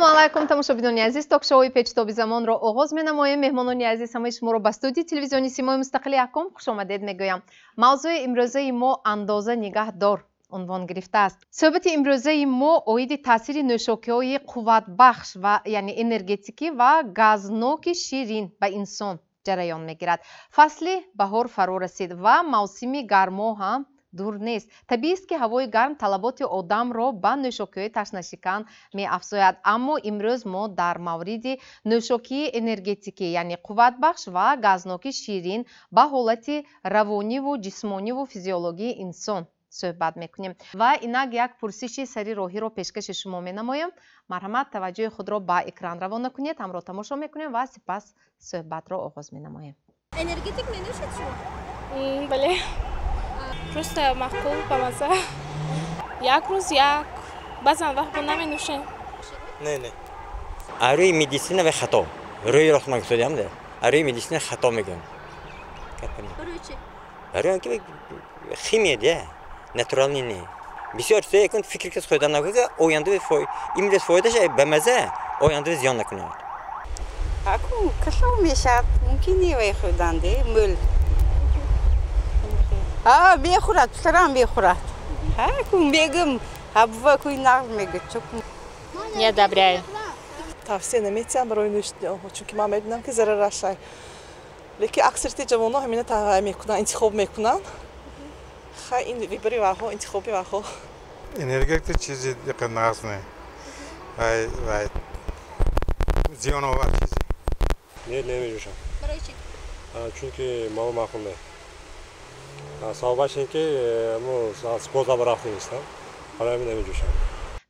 Ассалому алайкум, тамошобинони азиз. Ток-шоуи Печутоби замонро оғоз менамоем. Меҳмонони азиз, ҳамаи шуморо ба студияи телевизиони Симои мустақили Аҳком хушомадед мегӯям. Мавзӯи имрӯзаи мо «Андоза нигаҳ дор» унвон гирифтааст. Суҳбати имрӯзаи мо оиди таъсири нӯшокиҳои қувватбахш ва яъне энергетикӣ ва газноки ширин ба инсон ҷараён мегирад. Фасли баҳор фаро расид ва мавсими гармо ҳам дур нест. Табиист, ки ҳавои гарм талаботи одамро ба нӯшокиҳои ташнашикан меафзояд. Аммо имрӯз мо дар мавриди нӯшокии энергетикӣ, яъне қувватбахш ва газноки ширин ба ҳолати равониву ҷисмониву физиологии инсон суҳбат мекунем. Ва инак як пурсиши сари роҳиро пешкаши шумо менамоем. Марҳамат, таваҷҷӯҳи худро ба экран равона кунед. Ҳамроҳ тамошо мекунем ва сипас суҳбатро оғоз менамоем. Энергетик менӯшед шумо? Бале, просто маъқул, бамаза. Як рӯз як, баъзан вақт бо наменӯшем. Не, аз рӯи медицина вай хато. Рӯи рост ман гуфтодиам да, аз рӯи медицина хато мегӯям. Барои чӣ? Барои он ки химия дия, натуральный не. Бисёр чизое кун фикр кас хӯрдан накунад, оянда имрӯз фоидаша ба маза, оянда зиён накунад. Аку кашов мешавад, мумкин не вай хӯрданде мӯл. А мехӯрад, писарам мехӯрад. Аку мегум, ҳабва куй нағз мегӯд. Не одобряю. Тавсия наметиҳам барои нӯшидани онҳо, чунки ман мебинам, ки зарарашай, лекин аксарияти ҷавонҳо ҳамина таъ мекунанд, интихоб мекунанд. Хай, ин выбори вайҳо, интихоби вайҳо. Энергетик чизи нағз не, вай зиёновар чизе. Не, намеҷӯшам. Барои чӣ? Чунки мао маъқул не. Сабабаш ин ки мо спортзал рафта нестам, барои ҳамин намеҷӯшам.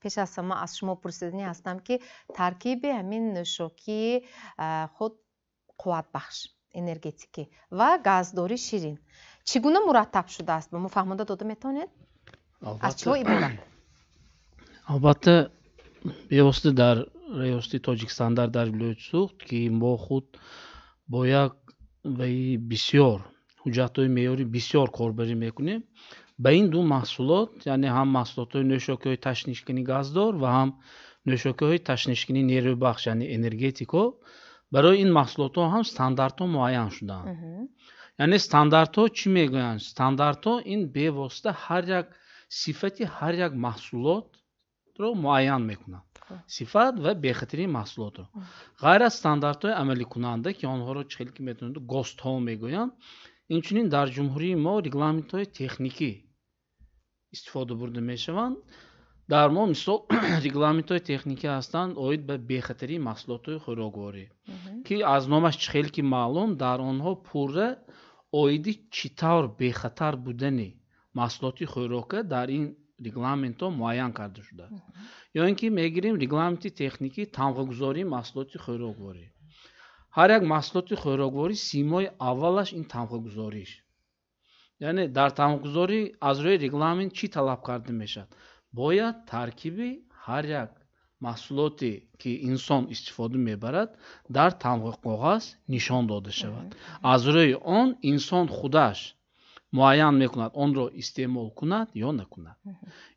Пеш аз ҳама аз шумо пурсиданӣ ҳастам, ки таркиби ҳамин нӯшокии худ қувватбахш энергетикӣ ва газдори ширин чӣ гуна мураттаб шудааст, ба мо фаҳмонда дода метавонед? Аз чиҳо иборат? Албатта, бевосита дар раёсати Тоҷикстандарт дар вилояти Суғд, ки мо худ бо як ваи бисёр ҳуҷҷатҳои меъёрӣ бисёр корбарӣ мекунем, ба ин ду маҳсулот, яъне ҳам маҳсулотҳои нӯшокиҳои ташнишкани газдор ва ҳам нӯшокиҳои ташнишкани нерӯбахш, яъне энергетико, барои ин маҳсулотҳо ҳам стандартҳо муайян шудаанд. Яъне стандартҳо чӣ мегӯянд? Стандартҳо ин бевосита ҳар як сифати ҳар як маҳсулотро муайян мекунанд, сифат ва бехатарии маҳсулотро. Ғайр аз стандартҳои амаликунанда, ки онҳоро чӣ хеле ки метавонед, ГОСТҳо мегӯянд, инчунин дар ҷумҳурии мо регламентҳои техникӣ истифода бурда мешаванд. Дар мо, мисол, регламентҳои техникӣ ҳастанд оид ба бехатарии маҳсулотҳои хӯрокворӣ, ки аз номаш чӣ хеле ки маълум, дар онҳо пурра оиди чӣ тавр бехатар будани маҳсулоти хӯрока дар ин регламентҳо муайян карда шудааст. Ё ин ки мегирем регламенти техникии тамғагузории маҳсулоти хӯрокворӣ. Ҳар як маҳсулоти хӯрокворӣ симои аввалаш ин тамғагузориш. Яъне дар тамғагузорӣ аз рӯи регламент чӣ талаб карда мешавад? Бояд таркиби ҳар як маҳсулоте, ки инсон истифода мебарад, дар тамғақоғаз нишон дода шавад. Аз рӯи он инсон худаш муайян мекунад, онро истеъмол кунад ё накунад.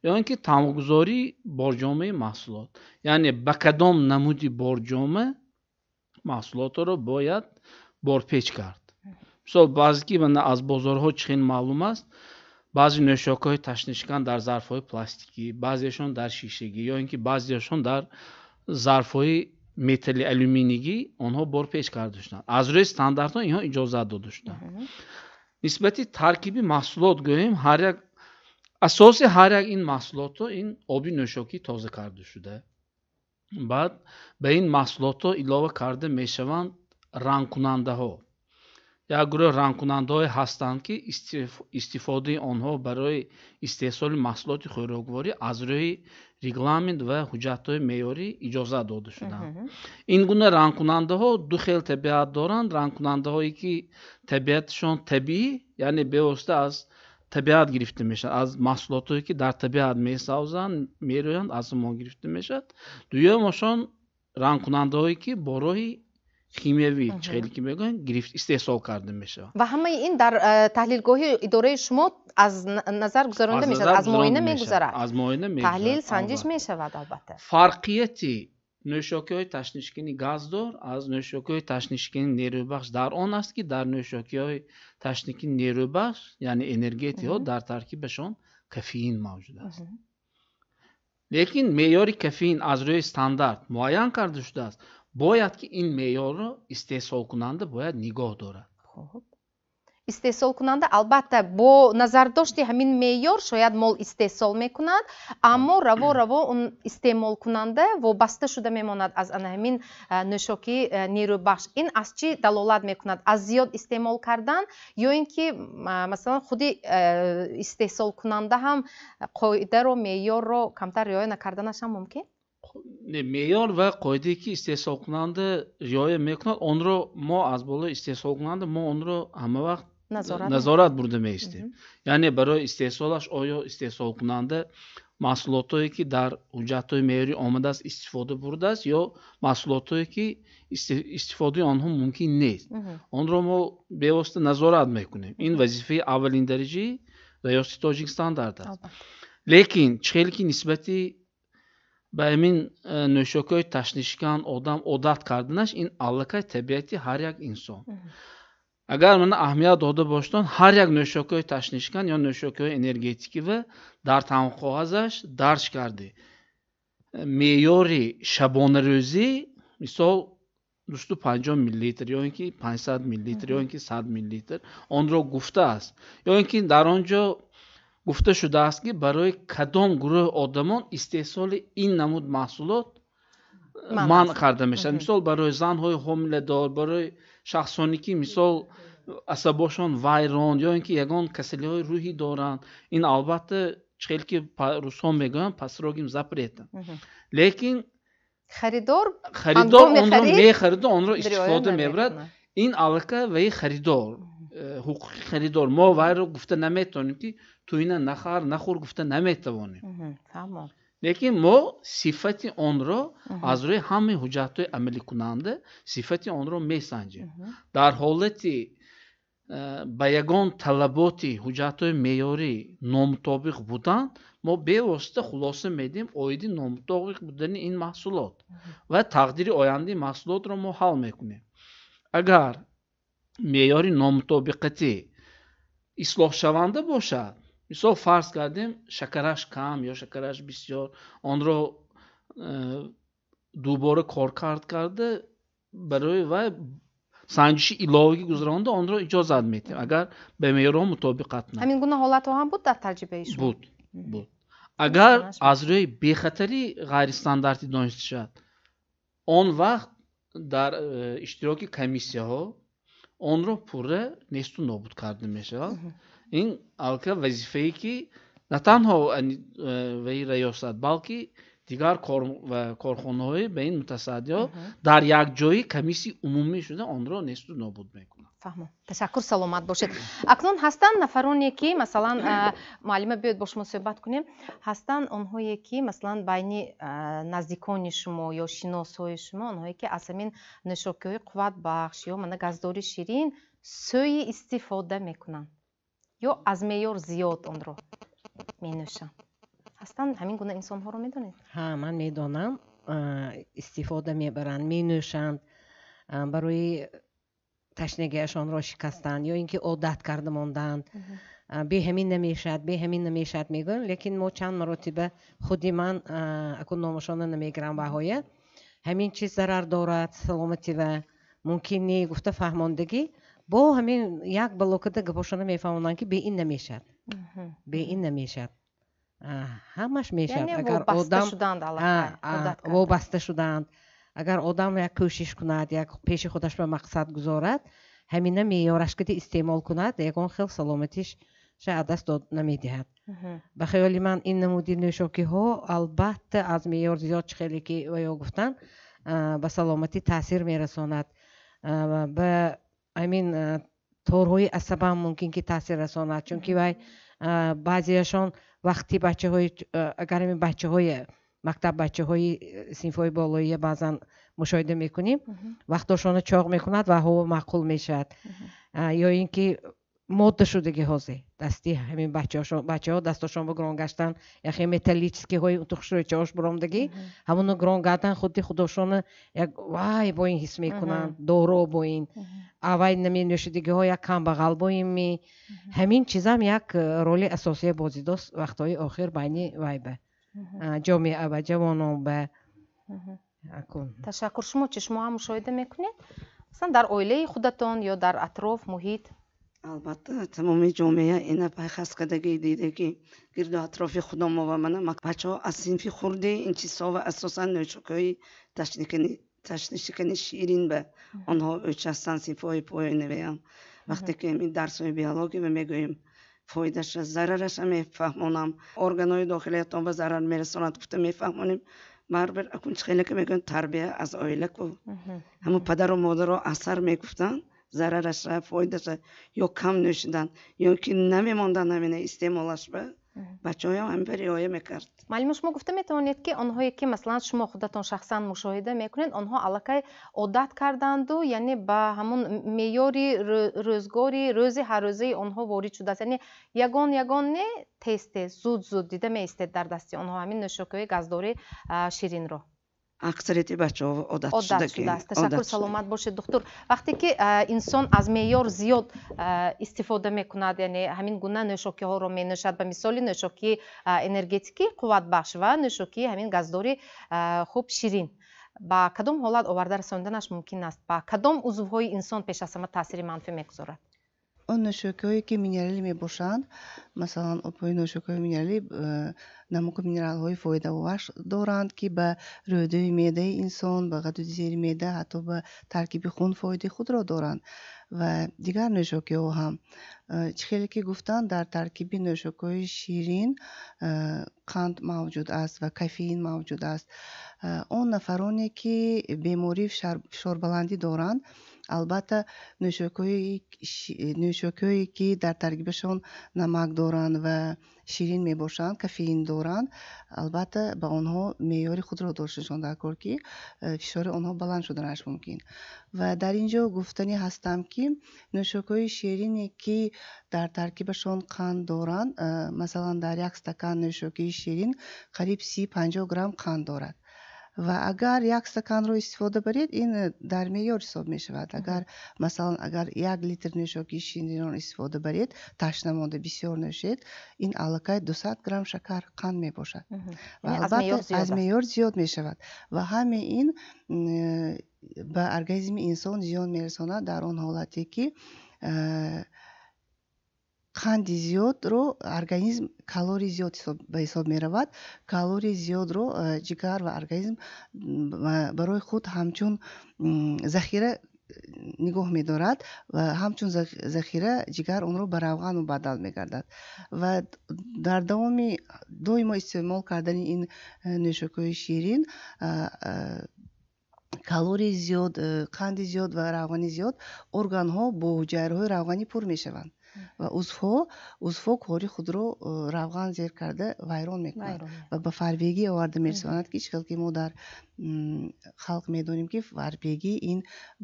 Ё ин ки тамғагузории борҷомаи маҳсулот, яъне ба кадом намуди борҷома маҳсулотро бояд борпеч кард. Мисол, баъзе ки аз бозорҳо чӣ хел маълум аст, баъзе нӯшокиҳои ташнишкан дар зарфҳои пластикӣ, баъзеашон дар шишагӣ ё ин ки баъзеашон дар зарфҳои металли алюминигӣ онҳо борпеч карда шуданд. Аз рӯи стандартҳо инҳо иҷозат дода шуданд. Нисбати таркиби маҳсулот гӯем, ҳар як асоси ҳар як ин маҳсулотҳо ин оби нӯшокӣ тоза карда шуда. Баъд ба ин маҳсулотҳо илова карда мешаванд рангкунандаҳо. Як гурӯҳ рангкунандаҳое ҳастанд, ки истифодаи онҳо барои истеҳсоли маҳсулоти хӯрокворӣ аз рӯи регламент ва ҳуҷҷатҳои меъёрӣ иҷозат дода шуданд. Ин гуна рангкунандаҳо ду хел табиат доранд. Рангкунандаҳое, ки табиаташон табиӣ, яъне бевосита аз табиат гирифта мешавад, аз маҳсулотҳое, ки дар табиат месавзанд, мерӯянд, аз он гирифта мешавад. Дуюмашон рангкунандаҳое, ки бо роҳи химиявӣ, чӣ хеле ки мегӯянд, гирифт истеҳсол карда мешавад. Ва ҳамаи ин дар таҳлилгоҳи идораи шумо аз назар гузаронда мешавад, аз муоина мегузарад? Аз муоина мегузарад. Таҳлил, санҷиш мешавад, албатта. Фарқияти Нӯшокиҳои ташнишикани газдор аз нӯшокиҳои ташнишикани нерӯбахш дар он аст, ки дар нӯшокиҳои ташнишикани нерӯбахш, яъне энергетикҳо, дар таркибашон кофеин мавҷуд аст. Лекин меъёри кофеин аз рӯи стандарт муайян карда шудааст. Бояд ки ин меъёрро истеҳсолкунанда бояд нигоҳ дорад. Истеҳсолкунанда албатта бо назардошти ҳамин меъёр шояд мол истеҳсол мекунад, аммо раво раво он истеъмолкунанда вобаста шуда мемонад аз ана ҳамин нӯшокии нерӯбахш. Ин аз чӣ далолат мекунад? Аз зиёд истеъмол кардан ё ин ки масалан худи истеҳсолкунанда ҳам қоидаро, меъёрро камтар риоя накарданаш ҳам мумкин? Не, меъёр ва қоидае ки истеҳсолкунанда риоя мекунад, онро мо аз болои истеҳсолкунанда мо онро ҳама вақт назорат бурда меистем. Яъне барои истеҳсолаш оё истеҳсолкунанда маҳсулотое ки дар ҳуҷҷатҳои меъёрӣ омадааст истифода бурдааст ё маҳсулотое ки истифодаи онҳо мумкин нест, онро мо бевосита назорат мекунем. Ин вазифаи аввалин дараҷаи Раёсати Тоҷикстандарт аст. Лекин чӣ хеле ки нисбати ба ҳамин нӯшокиҳои ташнишикан одам одат карданаш, ин аллакай табиати ҳар як инсон. Агар мана аҳамият дода бошед, ҳар як нӯшокиҳои ташнишикан ё нӯшокиҳои энергетикӣ ва дар танқоғазаш дарҷ карде меъёри шабонарӯзӣ, мисол 250 миллилитр ё ин ки 500 миллилитр ё ин ки 100 миллилитр онро гуфтааст, ё ин ки дар он ҷо гуфта шудааст ки барои кадом гурӯҳ одамон истеҳсоли ин намуд маҳсулот манъ карда мешавад. Мисол барои занҳои ҳомиладор, барои шахсоне ки мисол асабошон вайрон ё ин ки ягон касалиҳои рӯҳӣ доранд. Ин албатта чӣ хел ки русҳо мегӯянд, по строгим запретам. Лекин харидор онро мехариду онро истифода мебарад. Ин аллакай ваи харидор, ҳуқуқи харидор. Мо вайро гуфта наметавонем ки ту ина нахар, нахӯр гуфта наметавонем. Лекин мо сифати онро аз рӯи ҳамаи ҳуҷҷатҳои амаликунанда сифати онро месанҷем. Дар ҳолати ба ягон талаботи ҳуҷҷатҳои меъёрӣ номутобиқ будан, мо бевосита хулоса медиҳем оиди номутобиқ будани ин маҳсулот ва тақдири ояндаи маҳсулотро мо ҳал мекунем. Агар меъёри номутобиқатӣ ислоҳшаванда бошад, мисол фарз кардем шакараш кам ё шакараш бисёр, онро дубора коркард карда барои вай санҷиши иловагӣ гузаронда онро иҷозат медиҳем, агар ба меъёрҳо мутобиқат накунад. Ҳамин гуна ҳолатҳо ҳам буд дар таҷрибаи шумо? Буд, буд. Агар аз рӯи бехатарӣ ғайристандартӣ дониста шавад, он вақт дар иштироки комиссияҳо онро пурра несту нобуд карда мешавад. Ин аллакай вазифае ки на танҳо ваи раёсат, балки дигар корхонаҳои ба ин мутасаддиҳо дар якҷои комиссияи умумӣ шуда онро несту нобуд мекунанд. Фаҳмо. Ташаккур, саломат бошед. Акнун ҳастанд нафароне ки масалан, муаллима, биёед бо шумо суҳбат кунем. Ҳастанд онҳое ки масалан байни наздикони шумо ё шиносҳои шумо, онҳое ки аз ҳамин нӯшокиҳои қувватбахш ё мана газдори ширин сӯи истифода мекунанд ё аз меъёр зиёд онро менӯшанд. Ҳастанд ҳамин гуна инсонҳоро медонед? Ҳа, ман медонам, истифода мебаранд, менӯшанд барои ташнагиашонро шикастанд ё ин ки одат карда монданд. Бе ҳамин намешавад, бе ҳамин намешавад мегӯям, лекин мо чанд маротиба худи ман акун номашонро намегирам баҳоя, ҳамин чиз зарар дорад саломатӣ ва мумкин не гуфта фаҳмондагӣ, бо ҳамин як балокада гапошона мефаҳмонанд ки бе ин намешавад, бе ин намешавад. Ҳамаш мешавад агар одам вобаста шуданд. Агар одам як кӯшиш кунад, як пеши худаш ба мақсад гузорад, ҳамина меъёраш киди истеъмол кунад, ягон хел саломатиш аз даст дод намедиҳад. Ба хаёли ман ин намуди нӯшокиҳо албатта аз меъёр зиёд, чӣ хеле ки ё гуфтанд, ба саломатӣ таъсир мерасонад. Ба ҳамин торҳои асабам мумкин ки таъсир расонад, чунки вай баъзеашон вақти бачаҳои, агар ҳамин бачаҳои мактаб, бачаҳои синфҳои болоия баъзан мушоҳида мекунем, вақтошонро чоғ мекунад ва ҳаво маъқул мешавад, ё ин ки Модда шудаги ҳозир дасти ҳамин бачаҳо дастошон ба гирон гаштан, яхе металлический ҳои тухшӯчаош буромдагӣ, ҳамоно гирон гардан, худи худошона як вай бо ин ҳис мекунанд, доро бо ин авай наменӯшидагиҳо як камбағал бо ин ми ҳамин чизам як роли асосие бозӣ дост вақтҳои охир байни вай ба ҷомеа ба ҷавонон ба. Ташаккур. Шумо чӣ, шумо ҳам мушоҳида мекунед, масалан, дар оилаи худатон ё дар атроф, муҳит? Албатта, тамоми ҷомеа ина пайхаст кардагӣ, дидагӣ гирду атрофи худомо ва мана бачаҳо аз синфи хурди ин чизҳо ва асосан нӯшокиҳои ташнишикани ширин ба онҳо ӯчастанд. Синфҳои поёнавиам вақте ки ин дарсҳои биология мегӯем, фоидаша, зарараша мефаҳмонам, органҳои дохилиятон ба зарар мерасонад гуфта мефаҳмонем. Барбир акун чӣ хеле ки мегӯянд, тарбия аз оила ку, ҳамун падару модаро асар мегуфтанд зарараша, фоидаша, ё кам нӯшидан, ё ки намемондан ҳамина истеъмолаш ба бачаҳоям ҳамин риоя мекард. Муаллима, шумо гуфта метавонед, ки онҳое ки, масалан, шумо худатон шахсан мушоҳида мекунед, онҳо аллакай одат карданду, яъне ба ҳамун меъёри рӯзгори рӯзи ҳаррӯзаи онҳо ворид шудааст, яъне ягон ягон не, тез тез, зуд зуд дида меистед дар дасти онҳо ҳамин нӯшокиҳои газдори ширинро? Аксарияти бачаҳо одат одат шудааст. Ташаккур, саломат бошед, духтур. Вақте ки инсон аз меъёр зиёд истифода мекунад, яъне ҳамин гуна нӯшокиҳоро менӯшад, ба мисоли нӯшокии энергетикӣ, қувватбахш ва нӯшокии ҳамин газдори хуб ширин, ба кадом ҳолат оварда расонданаш мумкин аст? Ба кадом узвҳои инсон пеш аз ҳама таъсири манфӣ мегузорад? Он нӯшокиҳое ки минералӣ мебошанд, масалан, обҳои нӯшокиҳои минералӣ намаку минералҳои фоидаовар доранд, ки ба рӯдаи меъдаи инсон, ба ғадуди зери меъда, ҳатто ба таркиби хун фоидаи худро доранд. Ва дигар нӯшокиҳо ҳам, чӣ хеле ки гуфтанд, дар таркиби нӯшокиҳои ширин қанд мавҷуд аст ва кофеин мавҷуд аст. Он нафароне ки бемории фишорбаландӣ доранд, албатта, нӯшокиҳое ки дар таркибашон намак доранд ва ширин мебошанд, кофеин доранд, албатта, ба онҳо меъёри худро дошташон даркор, ки фишори онҳо баланд шуданаш мумкин. Ва дар ин ҷо гуфтанӣ ҳастам, ки нӯшокиҳои ширине ки дар таркибашон қанд доранд, масалан, дар як стакан нӯшокии ширин қариб 30-50 грамм қанд дорад ва агар як стаканро истифода баред, ин дар меъёр ҳисоб мешавад. Агар, масалан, агар 1 литр нӯшокии ширинро истифода баред, ташна монда бисёр нӯшед, ин аллакай 200 грамм шакар, қанд мебошад ва албатта, аз меъёр зиёд мешавад ва ҳамаи ин ба организми инсон зиён мерасонад. Дар он ҳолате ки қанди зиёдро организм калории зиёд ба ҳисоб меравад, калории зиёдро ҷигар ва организм барои худ ҳамчун захира нигоҳ медорад ва ҳамчун захира ҷигар онро ба равған мубаддал мегардад. Ва дар давоми доимо истеъмол кардани ин нӯшокиҳои ширин, калории зиёд, қанди зиёд ва равғани зиёд, органҳо бо ҳуҷайраҳои равғанӣ пур мешаванд ва узвҳо кори худро равған зер карда вайрон мекунад ва ба фарбегӣ оварда мерасонад, ки чӣ хел ки мо дар халқ медонем, ки фарбегӣ ин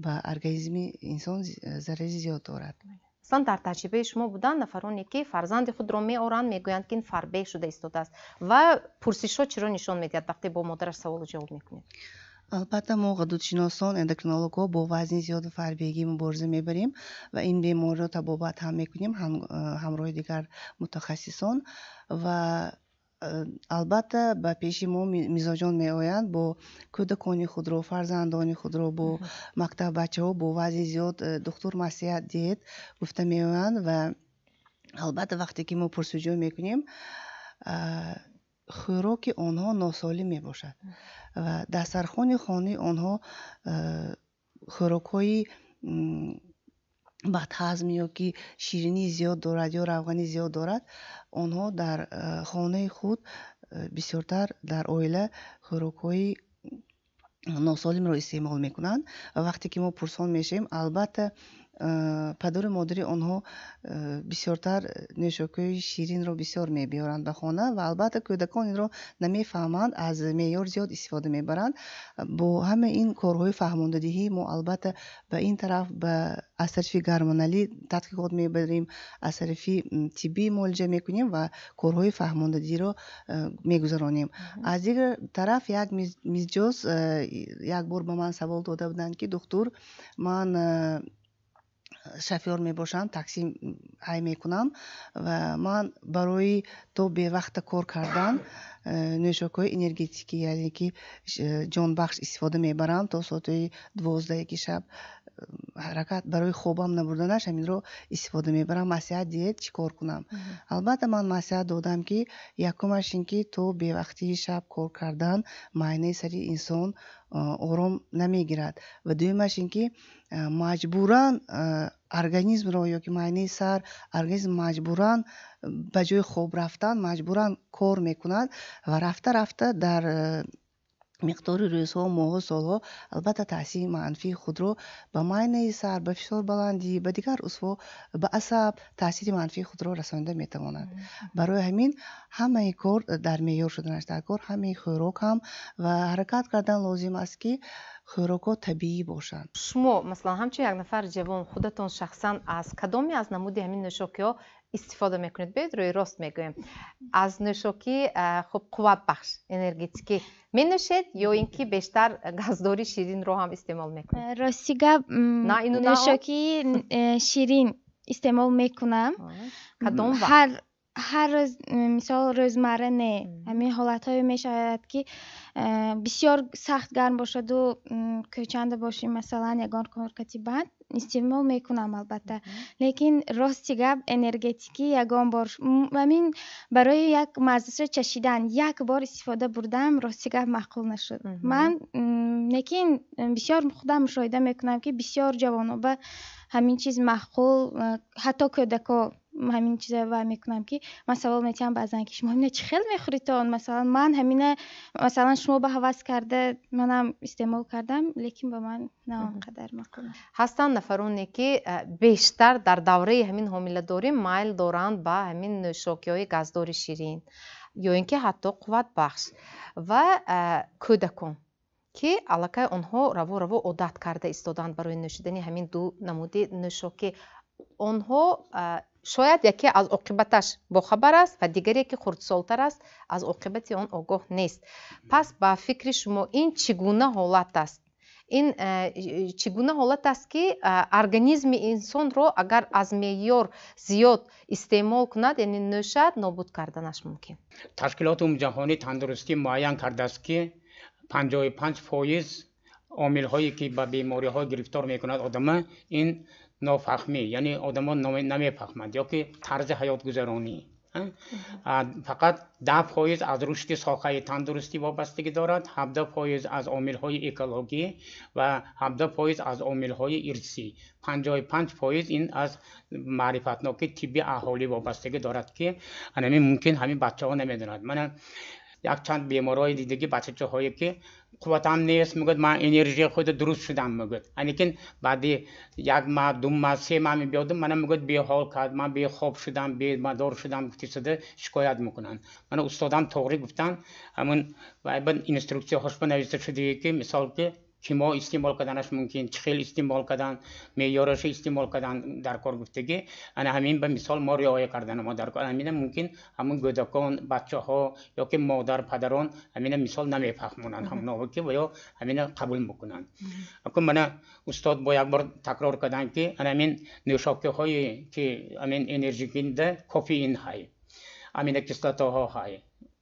ба организми инсон зарари зиёд дорад. Масалан, дар таҷрибаи шумо буданд нафароне, ки фарзанди худро меоранд, мегӯянд, ки ин фарбеҳ шуда истодааст, ва пурсишҳо чиро нишон медиҳад, вақте бо модараш саволу ҷавоб мекунед? Албатта, мо ғадудшиносон, эндокринологҳо бо вазни зиёду фарбегӣ мубориза мебарем ва ин бемориро табобат ҳам мекунем ҳамроҳи дигар мутахассисон. Ва албатта, ба пеши мо мизоҷон меоянд бо кӯдакони худро, фарзандони худро, бо мактаббачаҳо бо вазни зиёд, духтур, маслиҳат диҳед гуфта меоянд. Ва албатта, вақте ки мо пурсуҷӯ мекунем, хӯроки онҳо носолим мебошад ва дастархони хонаи онҳо хӯрокҳои бадҳазм ё ки ширинии зиёд дорад ё равғани зиёд дорад. Онҳо дар хонаи худ бисёртар дар оила хӯрокҳои носолимро истеъмол мекунанд. Ва вақте ки мо пурсон мешавем, албатта, Падару модари онҳо бисёртар нӯшокиҳои ширинро бисёр мебиёранд ба хона ва албатта кӯдакон инро намефаҳманд, аз меъёр зиёд истифода мебаранд. Бо ҳамаи ин корҳои фаҳмондадиҳӣ мо албатта ба ин тараф аз тарафи гормоналӣ тадқиқот мебарем, аз тарафи тиббӣ муолиҷа мекунем ва корҳои фаҳмондадиҳиро мегузаронем. Аз дигар тараф як мизҷоз як бор ба ман савол дода буданд, ки духтур, ман шофёр мебошам, такси ҳай мекунам ва ман барои то бевақта кор кардан нӯшокиҳои энергетикӣ, яъне ки ҷонбахш истифода мебарам то соатҳои 12-ки шаб, ҳаракат барои хобам набурданаш ҳаминро истифода мебарам. Маслиҳат диҳед, чӣ кор кунам? Албатта ман маслиҳат додам, ки якумаш ин ки то бевақтии шаб кор кардан майнаи сари инсон ором намегирад ва дуюмаш ин ки маҷбуран организмро ё ки майнаи сар, организм маҷбуран ба ҷои хоб рафтан маҷбуран кор мекунад ва рафта рафта дар миқдори рӯзҳо, моҳҳо, солҳо албатта таъсири манфии худро ба майнаи сар, ба фишорбаландӣ, ба дигар узвҳо, ба асаб таъсири манфии худро расонида метавонад. Барои ҳамин ҳамаи кор дар меъёр шуданаш дар кор, ҳамаи хӯрок ҳам ва ҳаракат кардан лозим аст, ки хӯрокҳо табиӣ бошанд. Шумо масалан ҳамчун як нафар ҷавон худатон шахсан аз кадоме аз намуди ҳамин нӯшокиҳо истифода мекунед? Биёед рӯи рост мегӯем, аз нӯшокии хуб қувватбахш энергетикӣ менӯшед ё ин ки бештар газдори ширинро ҳам истеъмол мекунед? Рости гап, нӯшокии ширин истеъмол мекунам. Кадом вақт? Ҳар рӯз, мисол рӯзмарра не. Ҳамин ҳолатҳое мешавад, ки бисёр сахт гарм бошаду кӯчанда бошем, масалан ягон коркати банд истеъмол мекунам албатта. Лекин рости гап, энергетикӣ ягон бор ҳамин барои як маззаша чашидан як бор истифода бурдам, рости гап маъқул нашуд. Ман лекин бисёр худам мушоҳида мекунам, ки бисёр ҷавонон ба ҳамин чиз маъқул, ҳатто кӯдако ҳамин чиза вай мекунам, ки ман савол метиҳам баъзан, ки шумо ҳамина чӣ хел мехӯритон? Масалан ман ҳамина, масалан шумо ба ҳавас карда манам истеъмол кардам, лекин ба ман на он қадар маъқул. Ҳастанд нафароне, ки бештар дар давраи ҳамин ҳомиладорӣ майл доранд ба ҳамин нӯшокиҳои газдори ширин ё ин ки ҳатто қувватбахш ва кӯдакон, ки аллакай онҳо раво раво одат карда истоданд барои нӯшидани ҳамин ду намуди нӯшокӣ. Онҳо шояд яке аз оқибаташ бохабар аст ва дигаре, ки хурдсолтар аст, аз оқибати он огоҳ нест. Пас ба фикри шумо ин чӣ гуна ҳолат аст? Ин чӣ гуна ҳолат аст, ки организми инсонро агар аз меъёр зиёд истеъмол кунад, яъне нӯшад, нобуд карданаш мумкин? Ташкилоти Умумиҷаҳонии тандурустӣ муайян кардааст, ки 55% омилҳое, ки ба бемориҳо гирифтор мекунад одама, ин нофаҳмӣ, яъне одамон намефаҳманд ё ки тарзи ҳаётгузаронӣ. Фақат 10% аз рушди соҳаи тандурустӣ вобастагӣ дорад, 17% аз омилҳои экологӣ ва 17% аз омилҳои ирсӣ. 55% ин аз маърифатнокии тибби аҳолӣ вобастагӣ дорад, ки ҳамин мумкин ҳамин бачаҳо намедонад. Мана якчанд беморҳои дидагӣ, бачачаҳое, ки қувватам нест, мегӯяд, ман энергияи худро дуруст шудам, мегӯяд. Лекин баъди як маҳ, 2 маҳ, 3 маҳ мебиёдам, мана мегӯяд, беҳол кард, ман бехоб шудам, бемадор шудам, гуфтисада шикоят мекунанд. Мана устодам тоғрӣ гуфтанд, ҳамун инструксияҳош нависта шудагӣ, ки мисол ки кимо истеъмол карданаш мумкин, чӣ хел истеъмол кардан, меъёрашо истеъмол кардан дар кор гуфтагӣ. Ана ҳамин ба мисол мо риоя кардан мо дар кор. Ҳамина мумкин ҳамун кӯдакон, бачаҳо ё ки модар, падарон ҳамина мисол намефаҳмонанд ҳамоново, ки ва ё ҳамина қабул мекунанд. Акун мана устод бо як бор такрор карданд, ки ана ҳамин нӯшокиҳое, ки ҳамин энергигинда кофеин ҳай, аминокислотаҳо ҳай,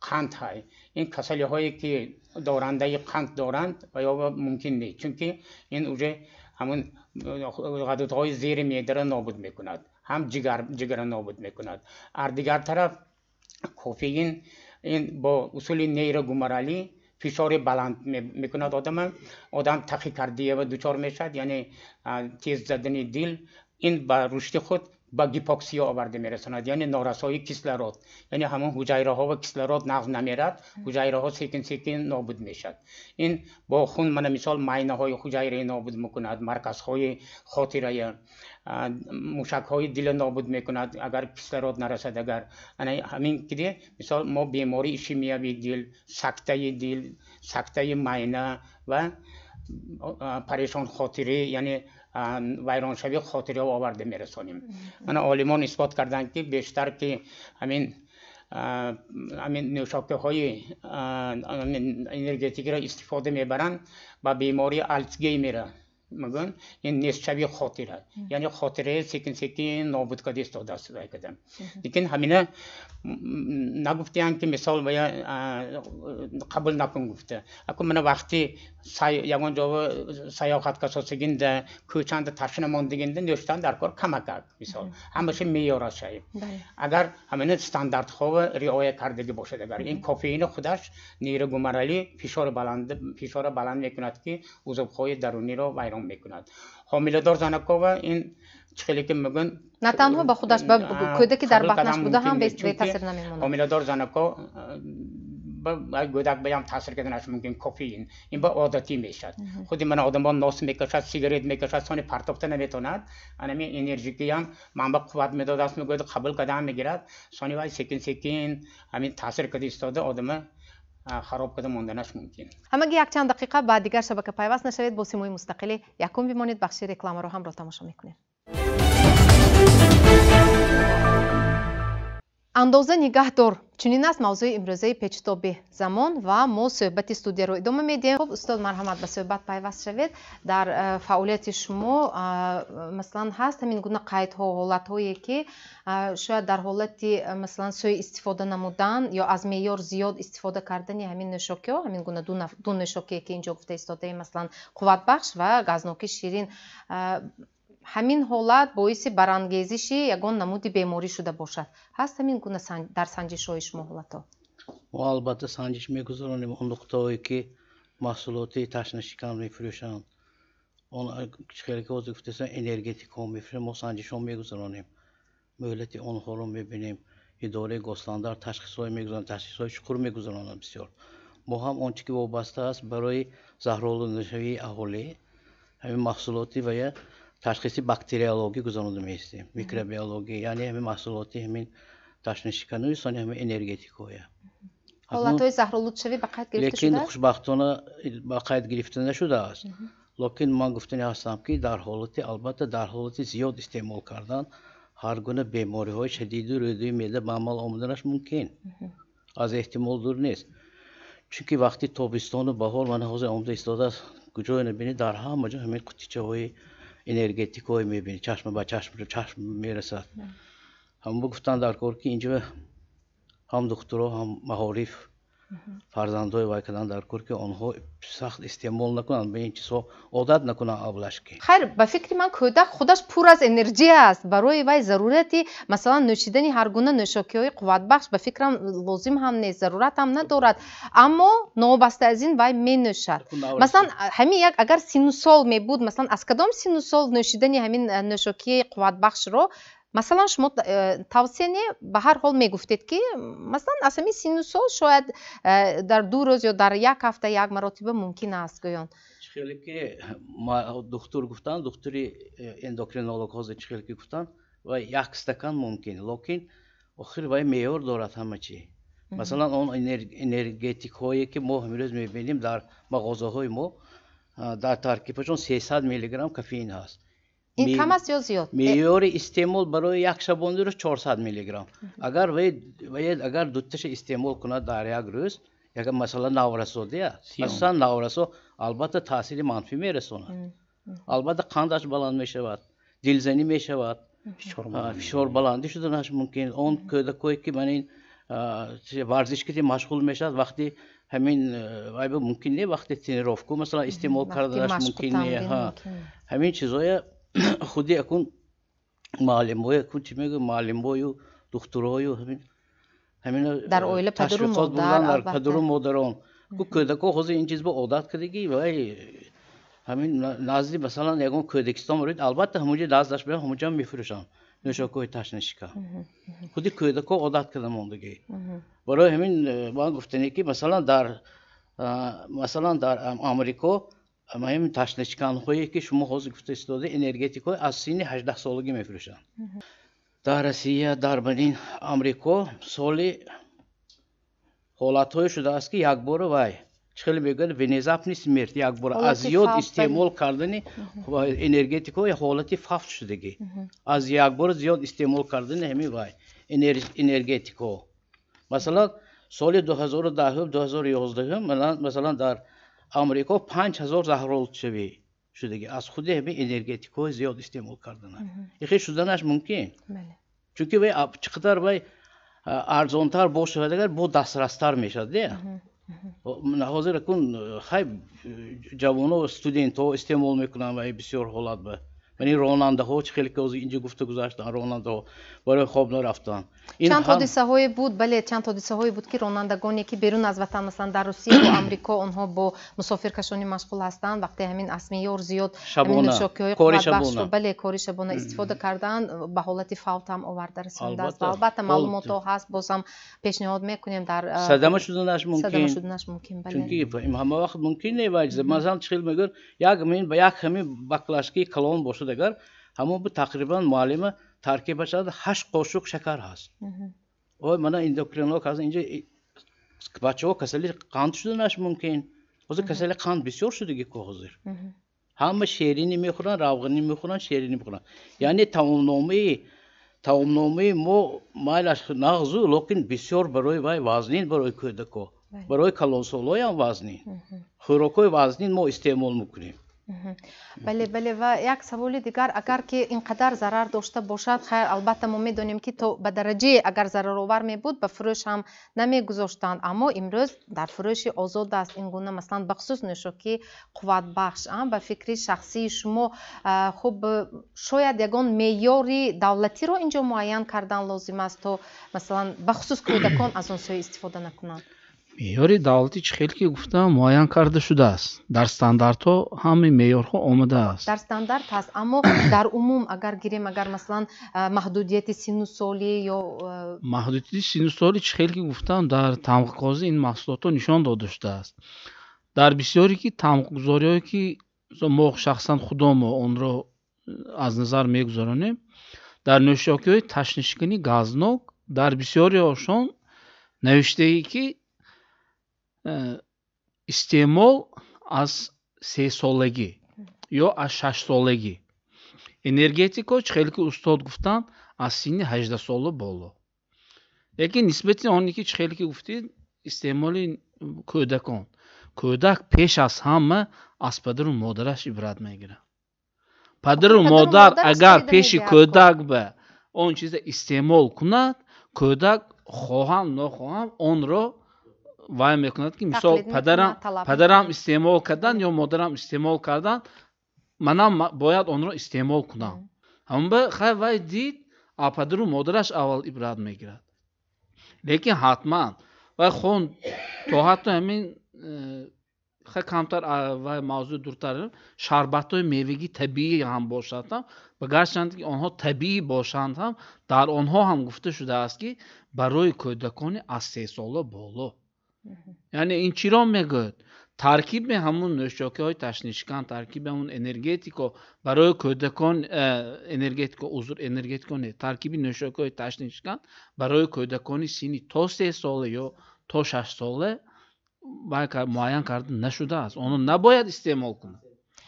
қанд ҳай, ин касалиҳое, ки дорандаи қанд доранд ва ё мумкин нест, чунки ин уже ҳамун ғадудҳои зери меъдаро нобуд мекунад, ҳам ҷигарро нобуд мекунад. Аз дигар тараф кофеин ин бо усули нейрогуморалӣ фишори баланд мекунад одама, одам тахикардия дучор мешавад, яъне тез задани дил, ин ба рушди худ Ба гипоксия оварда мерасонад, яъне норасоии кислород, яъне ҳамон ҳуҷайраҳо ва кислород нағз намерад, ҳуҷайраҳо секин секин нобуд мешавад. Ин бо хун, мана мисол, майнаҳои ҳуҷайраи нобуд мекунад, марказҳои хотирая, мушакҳои дила нобуд мекунад, агар кислород нарасад. Агар ана ҳамин киде, мисол, мо бемории ишемиявии дил, сактаи дил, сактаи майна ва парешонхотирӣ, яъне вайроншавии хотираҳо оварда мерасонем. Мана олимон исбот карданд, ки бештар ки ҳамин нӯшокиҳои энергетикиро истифода мебаранд, ба бемории Алцгеймера мегӯянд, ин нестшавии хотира, яъне хотираи секин секин нобуд карда истодааст. Лекин ҳамина нагуфтаанд, ки мисол вая қабул накун гуфта. Аку мана вақти ягон ҷо саёҳат касосигинда, кӯчанда ташна мондигинда нӯштан дар кор камакак, мисол, ҳамаша меъёр аст. Агар ҳамина стандартҳоро риоя кардагӣ бошад, агар ин кофеини худаш нейрогуморалӣ фишора баланд мекунад, ки узвҳои даруниро вайрон мекунад. Ҳомиладор занакова ин чӣ хеле ки мегӯянд, на танҳо ба худаш, ба кӯдаки дар батнаш буда ҳам бетаъсир намемонад. Ҳомиладор занако гӯдак баям таъсир карданаш мумкин. Кофеин ин ба одатӣ мешавад. Худи мана одамон нос мекашад, сигарет мекашад, сони партофта наметавонад. Анами энергикиам манба қувват медодааст, мегӯяд, қабул кардан мегирад, сони вай секин секин ҳамин таъсир карда истода, одама хароб карда монданаш мумкин. Ҳамагӣ якчанд дақиқа ба дигар шабака пайваст нашавед, бо Симои мустақили якум бимонед. Бахши рекламаро ҳамроҳ тамошо мекунем. Андоза нигаҳ дор, чунин аст мавзӯи имрӯзаи Печитоби замон ва мо суҳбати студияро идома медиҳем. Хуб, устод, марҳамат, ба суҳбат пайваст шавед. Дар фаъолияти шумо, масалан, ҳаст ҳамин гуна қайдҳо, ҳолатҳое, ки шояд дар ҳолати, масалан, сӯи истифода намудан ё аз меъёр зиёд истифода кардани ҳамин нӯшокиҳо, ҳамин гуна ду нӯшокие, ки инҷо гуфта истодаем, масалан, қувватбахш ва газноки ширин, ҳамин ҳолат боиси барангезиши ягон намуди беморӣ шуда бошад? Ҳаст ҳамин гуна дар санҷишҳои шумо ҳолатҳо? Мо албатта санҷиш мегузаронем. Он нуқтаҳое, ки маҳсулоти ташнашикан мефурӯшанд, он хеле ки ҳозир гуфтесан, энергетикҳо мефурӯшанд, мо санҷишҳо мегузаронем, муҳлати онҳоро мебинем. Идораи госстандарт ташхисҳое мегузаронад, ташхисҳои чуқур мегузаронад бисёр. Мо ҳам он чи ки вобаста аст барои заҳролуднашавии аҳолӣ, ҳамин маҳсулоти вая ташхиси бактериологӣ гузаронда меистем, микробиологӣ, яъне ҳамин маҳсулоти ҳамин ташнашиканӯи, сони ҳамин энергетикҳоя. Ҳолатҳои заҳролудшавӣ ба қайд гирифта Лекин шудааст? хушбахтона ба қайд гирифта нашудааст. Лекин ман гуфтани ҳастам, ки дар ҳолати, албатта, дар ҳолати зиёд истеъмол кардан ҳар гуна бемориҳои шадиду рӯдаи меъда ба амал омаданаш мумкин, аз эҳтимол дур нест. Чунки вақти тобистону баҳор мана ҳозир омада истодааст, куҷое набинед, дар ҳама ҷо ҳамин қуттичаҳои энергетикҳое мебинед, чашма ба чашм мерасад. Ҳама гуфтан дар кор, ки инҷо ҳам духтуро, ҳам маориф фарзандҳои вай кардан дар кор, ки онҳо сахт истеъмол накунанд, ба ин чизҳо одат накунанд авлаш ки. Хайр, ба фикри ман, кӯдак худаш пур аз энергия аст. Барои вай зарурати, масалан, нӯшидани ҳар гуна нӯшокиҳои қувватбахш, ба фикрам, лозим ҳам нест, зарурат ҳам надорад. Аммо новобаста аз ин вай менӯшад. Масалан, ҳамин як агар синну сол мебуд, масалан, аз кадом синну сол нӯшидани ҳамин нӯшокии қувватбахшро, масалан, шумо тавсия не, ба ҳар ҳол мегуфтед, ки масалан, аз ҳамин синну сол шояд дар 2 рӯз ё дар як ҳафта як маротиба мумкин аст, гӯён? Хеле ки духтур гуфтанд, духтури эндокринолог ҳозир чӣ хеле ки гуфтанд, вай як стакан мумкин, лекин охир вай меъёр дорад ҳама чӣ. Масалан, он энергетикҳое, ки мо ҳамирӯз мебинем дар мағозаҳои мо, дар таркибашон 300 миллиграмм кофеин ҳаст. Ин кам аст ё зиёд? Меъёри истеъмол барои як шабонарӯз 400 миллиграмм. Агар вай агар дуташа истеъмол кунад дар як рӯз, як масалан наврасодия, асосан наврасо, албатта таъсири манфӣ мерасонад. Албатта қандаш баланд мешавад, дилзанӣ мешавад, фишорбаландӣ шуданаш мумкин. Он кӯдакое, ки ман ин варзиш ки машғул мешавад, вақти ҳамин вай мумкин не, вақти тренировку, масалан, истеъмол карданаш мумкин не. Ҳамин чизоя худи акун муаллимҳое, акун чӣ мегӯ, муаллимҳою духтурҳою ҳамин Дар оила падару модар. Дар падару модарон ку кӯдакҳо ҳозир ин чиз ба одат кардагӣ. Вай ҳамин назди, масалан, ягон кӯдакистон меравед, албатта, ҳамонҷо наздаш мераванд, ҳамонҷо мефурӯшанд. Нӯшокиҳои ташнашикан. Худи кӯдакҳо одат карда мондагӣ. Барои ҳамин ман гуфтане ки масалан дар Амрико ҳамин ташнашиканҳое ки шумо ҳозир гуфта истода энергетикҳои аз синни 18 солагӣ мефурӯшанд. Дар Россия, дар барин Амрико соли ҳолатҳое шудааст ки якбора вай чӣ хеле мегӯянд внезапный смерть, якбора аз зиёд истеъмол кардани энергетикҳо ҳолати фавт шудагӣ, аз якбора зиёд истеъмол кардани ҳамин вай энергетикҳо. Масалан соли 2010 2011 масалан дар Амрико 5000 заҳролудшавӣ шудагӣ аз худи ҳамин энергетикҳои зиёд истеъмол кардана. Ихе шуданаш мумкин, чунки вай чӣ қадар вай арзонтар бошад агар бо дастрастар мешавад. Ҳозир акун хай ҷавоно студентҳо истеъмол мекунанд вай бисёр ҳолат ба яъне ронандаҳо чӣ хеле ки ҳозир инҷо гуфта гузаштанд, ронандаҳо барои хоб нарафтан. Чанд ҳодисаҳое буд, бале, чанд ҳодисаҳое буд ки ронандагоне ки берун аз ватан, масалан дар Русия ва Амрико, онҳо бо мусофиркашонӣ машғул ҳастанд, вақте ҳамин аз меъёр зиёд нӯшокиҳои қувватбахшро, бале, кори шабона истифода карданд, ба ҳолати фавт ҳам оварда расондааст. Ва албатта маълумотҳо ҳаст, боз ҳам пешниҳод мекунем дар садама шуданаш мумкин, садама шуданаш мумкин, бале, чунки ҳама вақт мумкин не. Масалан чӣ хел мегӯянд, як ҳамин ба як ҳамин баклажкаи калон бошад агар, ҳамон бу тақрибан муаллима таркибаш 8 қошуқ шакар ҳаст. Ой мана эндокринолог ҳаст инҷо, бачаҳо касали қанд шуданаш мумкин. Ҳозир касали қанд бисёр шудагӣ ку ҳозир. Ҳама шеринӣ мехӯранд, равғанӣ мехӯранд, шеринӣ мехӯранд. Яъне таомномаи мо майлаш нағзу, лекин бисёр барои вай вазнин, барои кӯдакҳо, барои калонсолоям вазнин. Хӯрокҳои вазнин мо истеъмол мекунем. Бале, бале. Ва як саволи дигар, агар ки ин қадар зарар дошта бошад, хайр, албатта мо медонем ки то ба дараҷае агар зараровар мебуд, ба фурӯш ҳам намегузоштанд, аммо имрӯз дар фурӯши озод аст ин гуна, масалан бахусус нӯшокии қувватбахш. Ба фикри шахсии шумо, хуб, шояд ягон меъёри давлатиро инҷо муайян кардан лозим аст, то масалан бахусус кӯдакон аз он суи истифода накунанд? Меъёри давлатӣ чӣ хел ки гуфтам муайян карда шудааст. Дар стандартҳо ҳамаи меъёрҳо омадааст. Дар стандарт ҳаст, аммо дар умум агар гирем, агар масалан маҳдудияти синну солӣ ё маҳдудияти синну солӣ чӣ хел ки гуфтам дар тамғақози ин маҳсулотҳо нишон дода шудааст. Дар бисёре ки тамғагузориҳое ки мо шахсан худомо онро аз назар мегузаронем, дар нӯшокиҳои ташнишикани газнок дар бисёриҳошон навиштае ки истеъмол аз 3 солагӣ ё аз 6 солагӣ. Энергетико чӣ хеле ки устод гуфтанд аз синни 18 сола боло. Лекин нисбати оне ки чӣ хеле ки гуфтед истеъмоли кӯдакон, кӯдак пеш аз ҳама аз падару модараш ибрат мегирад. Падару модар агар пеши кӯдак ба он чиза истеъмол кунад, кӯдак хоҳам нохоҳам онро вай мекунад ки мисол падарам истеъмол кардан ё модарам истеъмол кардан, манам бояд онро истеъмол кунам. Ҳамба хай вай дид, падару модараш аввал ибрат мегирад. Лекин ҳатман вай хон то ҳатто ҳамин хай камтар вай мавзӯи дуртар шарбатҳои мевагӣ табиӣ ҳам бошад ҳам, ба гарчанд ки онҳо табиӣ бошанд ҳам, дар онҳо ҳам гуфта шудааст ки барои кӯдакони аз 3 сола боло. Яъне ин чиро мегӯяд? Таркиби ҳамун нӯшокиҳои ташнишикан, таркиби ҳамун энергетико барои кӯдакон, энергетико, узр, энергетико не, таркиби нӯшокиҳои ташнишикан барои кӯдакони синни то 3 сола ё то 6 сола муайян карда нашудааст. Онро набояд истеъмол кунад.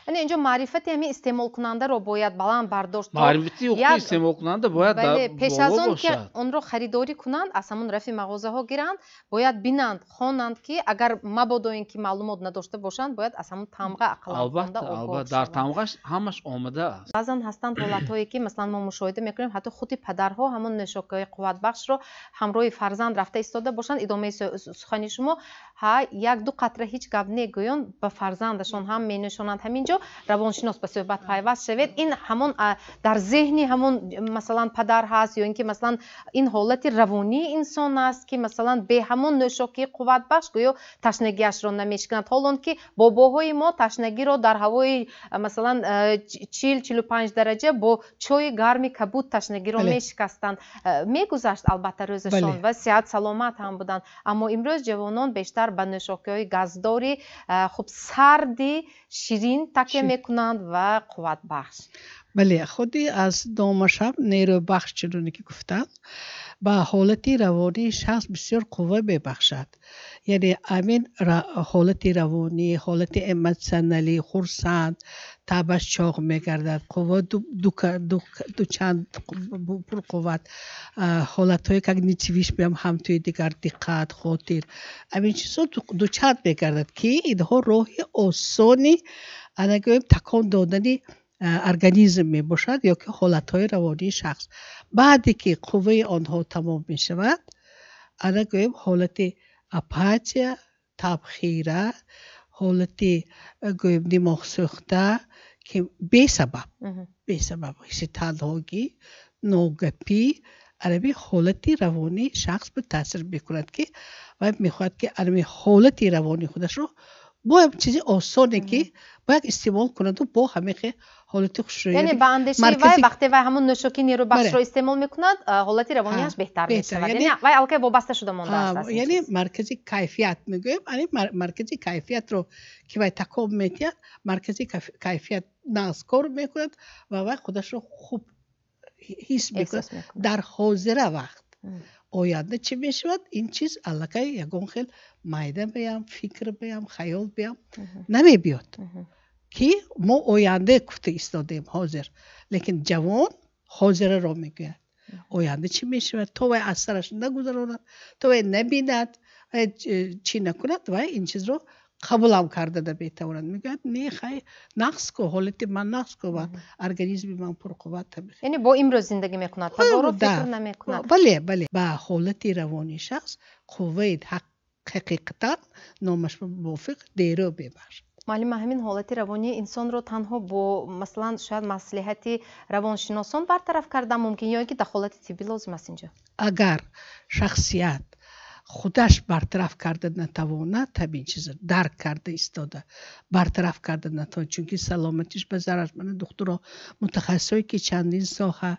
Яъне инҷо маърифати ҳамин истеъмолкунандаро бояд баланд бардошт. Маърифати ҳуқуқи истеъмолкунанда бояд пеш аз он ки онро харидорӣ кунанд, аз ҳамон рафи мағозаҳо гиранд, бояд бинанд, хонанд ки агар мабодо ин ки маълумот надошта бошанд, бояд аз ҳамон тамға ақаллан хонда огоҳ шаванд. Дар тамғаш ҳамаш омадааст. Баъзан ҳастанд ҳолатҳое ки масалан мо мушоҳида мекунем, ҳатто худи падарҳо ҳамон нӯшокиҳои қувватбахшро ҳамроҳи фарзанд рафта истода бошанд. Идомаи сухани шумо, ҳа, як-ду қатра ҳеҷ гап негӯён ба фарзандашон ҳам менӯшонанд. Ҳамин ҷо ин ҷо равоншинос ба суҳбат пайваст шавед. Ин ҳамон дар зеҳни ҳамон, масалан, падар ҳаст ё ин ки, масалан, ин ҳолати равонии инсон аст, ки, масалан, бе ҳамон нӯшокии қувватбахш гӯё ташнагиашро намешиканад, ҳол он ки бобоҳои мо ташнагиро дар ҳавои, масалан, 40-45 дараҷа бо чойи гарми кабуд ташнагиро мешикастанд. Мегузашт, албатта, рӯзашон ва сиҳат саломат ҳам буданд. Аммо имрӯз ҷавонон бештар ба нӯшокиҳои газдори, хуб, сарди ширин такя мекунанд ва қувватбахш. Бале, худи аз домашаб нерӯбахш, чуноне ки гуфтам, ба ҳолати равонии шахс бисёр қувва мебахшад. Яъне ҳамин ҳолати равонӣ, ҳолати эмотсионалӣ, хурсанд, табаш чоқ мегардад, қувва дучанд пурқувват, ҳолатҳои когнитивиш меам, ҳамтои дигар, диққат, хотир, ҳамин чизҳо дучанд мегардад, ки инҳо роҳи осони, ана гӯем, такон додани организм мебошад ё ки ҳолатҳои равонии шахс. Баъде ки қувваи онҳо тамом мешавад, ана гӯем, ҳолати апатия, табхира, ҳолати, гӯем, димоғсӯхта, ки бесабаб ҳисси танҳогӣ, ногапӣ, анами ҳолати равонии шахс ба таъсир мекунад, ки вай мехоҳад, ки анами ҳолати равонии худашро бо як чизи осоне, ки бояд истеъмол кунаду бо ҳамихе ҳолати хушрӯӣ. Яъне ба андешаи вай, вақте вай ҳамон нӯшокии нерӯбахшро истеъмол мекунад, ҳолати равонияш беҳтар мешавад, яъне вай аллакай вобаста шуда мондааст. Яъне маркази кайфият мегӯем, ани маркази кайфиятро ки вай такон медиҳад, маркази кайфият нағз кор мекунад ва вай худашро хуб ҳис мекунад дар ҳозира вақт. Оянда чӣ мешавад, ин чиз аллакай ягон хел майда биям, фикр биям, хаёл биям намебиёд, ки мо оянда гуфта истодаем ҳозир. Лекин ҷавон ҳозираро мегӯяд. Оянда чӣ мешавад, то вай аз сараш нагузаронад, то вай набинад, чӣ накунад, вай ин чизро қабулам карда наметавонад. Мегӯяд: не, хай, нағз ку, ҳолати ман нағз ку ва организми ман пурқувват. Яъне бо имрӯз зиндагӣ мекунад, пагоҳро фикр намекунад. Бале, ба ҳолати равонии шахс қувваи ҳақиқатан номаш мувофиқ нерӯ мебахшад. Муаллима, ҳамин ҳолати равонии инсонро танҳо бо, масалан, шояд маслиҳати равоншиносон бартараф кардан мумкин ё ин ки дахолати тиббӣ лозим аст инҷо? Агар шахсият худаш бартараф карда натавонад, ҳамин чизро дарк карда истода бартараф карда натавонад, чунки саломатиш ба зарар. Мана духтуро, мутахассисое ки чандин соҳа,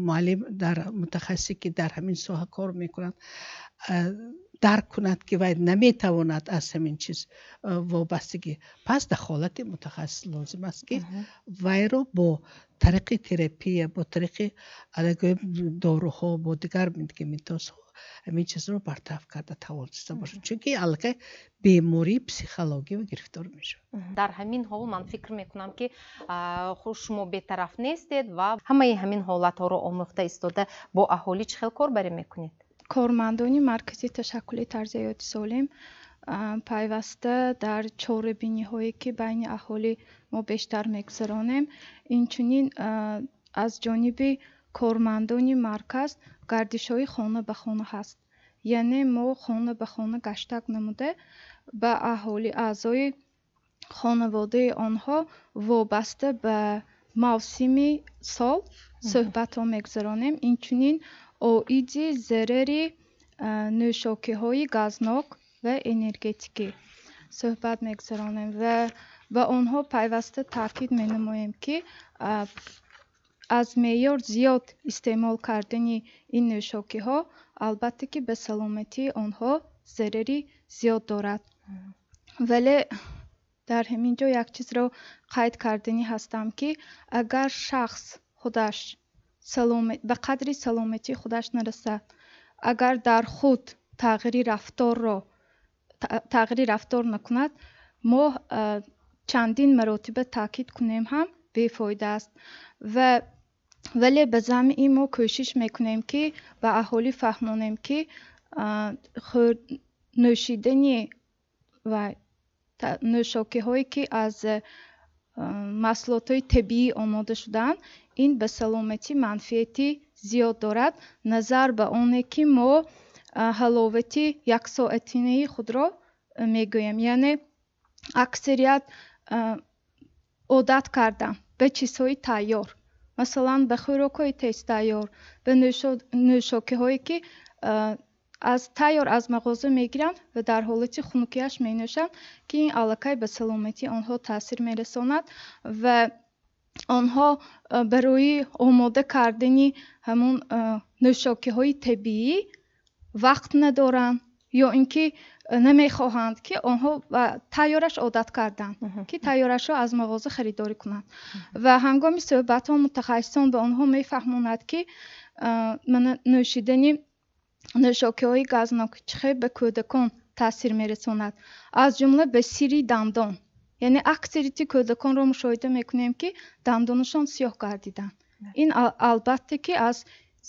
муаллим дар мутахассисе ки дар ҳамин соҳа кор мекунанд, дарк кунад, ки вай наметавонад аз ҳамин чиз вобастагӣ, пас дахолати мутахассис лозим аст, ки вайро бо тариқи терапия, бо тариқи, гӯем, доруҳо, бо дигар медикаментозҳо ҳамин чизро бартараф карда тавониста бошад, чунки аллакай бемории психология гирифтор мешавад. Дар ҳамин ҳол ман фикр мекунам, ки хуш шумо бетараф нестед ва ҳамаи ҳамин ҳолатҳоро омӯхта истода бо аҳолӣ чӣ хел корбарӣ мекунед? Кормандони маркази ташаккули тарзи ҳаёти солим пайваста дар чорабиниҳое, ки байни аҳолӣ мо бештар мегузаронем, инчунин аз ҷониби кормандони марказ гардишҳои хона ба хона ҳаст. Яъне мо хона ба хона гаштак намуда, ба аҳолӣ, аъзои хонаводаи онҳо вобаста ба мавсими сол суҳбатҳо мегузаронем. Инчунин оиди зарари нӯшокиҳои газнок ва энергетикӣ суҳбат мегузаронем ва ба онҳо пайваста таъкид менамоем, ки аз меъёр зиёд истеъмол кардани ин нӯшокиҳо, албатта, ки ба саломатии онҳо зарари зиёд дорад. Вале дар ҳамин ҷо як чизро қайд карданӣ ҳастам, ки агар шахс худаш ба қадри саломатии худаш нарасад, агар дар худ тағйири рафтор накунад, мо чандин маротиба таъкид кунем ҳам бефоида аст. Ва вале ба замми ин мо кӯшиш мекунем, ки ба аҳолӣ фаҳмонем, ки нӯшидани ва нӯшокиҳое, ки аз маҳсулотҳои табиӣ омода шудаанд, ин ба саломатӣ манфиати зиёд дорад, назар ба оне ки мо ҳаловати яксоатинаи худро мегӯем. Яъне аксарият Одат карданд ба чизҳои тайёр, масалан, ба хӯрокҳои тезтайёр, ба нӯшокиҳое, ки аз тайёр аз мағоза мегиранд ва дар ҳолати хунукиаш менӯшанд, ки ин аллакай ба саломатии онҳо таъсир мерасонад ва онҳо барои омода кардани ҳамон нӯшокиҳои табиӣ вақт надоранд ё ин ки намехоҳанд, ки онҳо ба тайёраш одат карданд, ки тайёрашро аз мағоза харидорӣ кунанд. Ва ҳангоми суҳбатҳо мутахассисон ба онҳо мефаҳмонад, ки мана нӯшидани нӯшокиҳои газнок чӣ хел ба кӯдакон таъсир мерасонад, аз ҷумла ба сири дандон. Яъне аксарияти кӯдаконро мушоҳида мекунем, ки дандонашон сиёҳ гардиданд. Ин албатта ки аз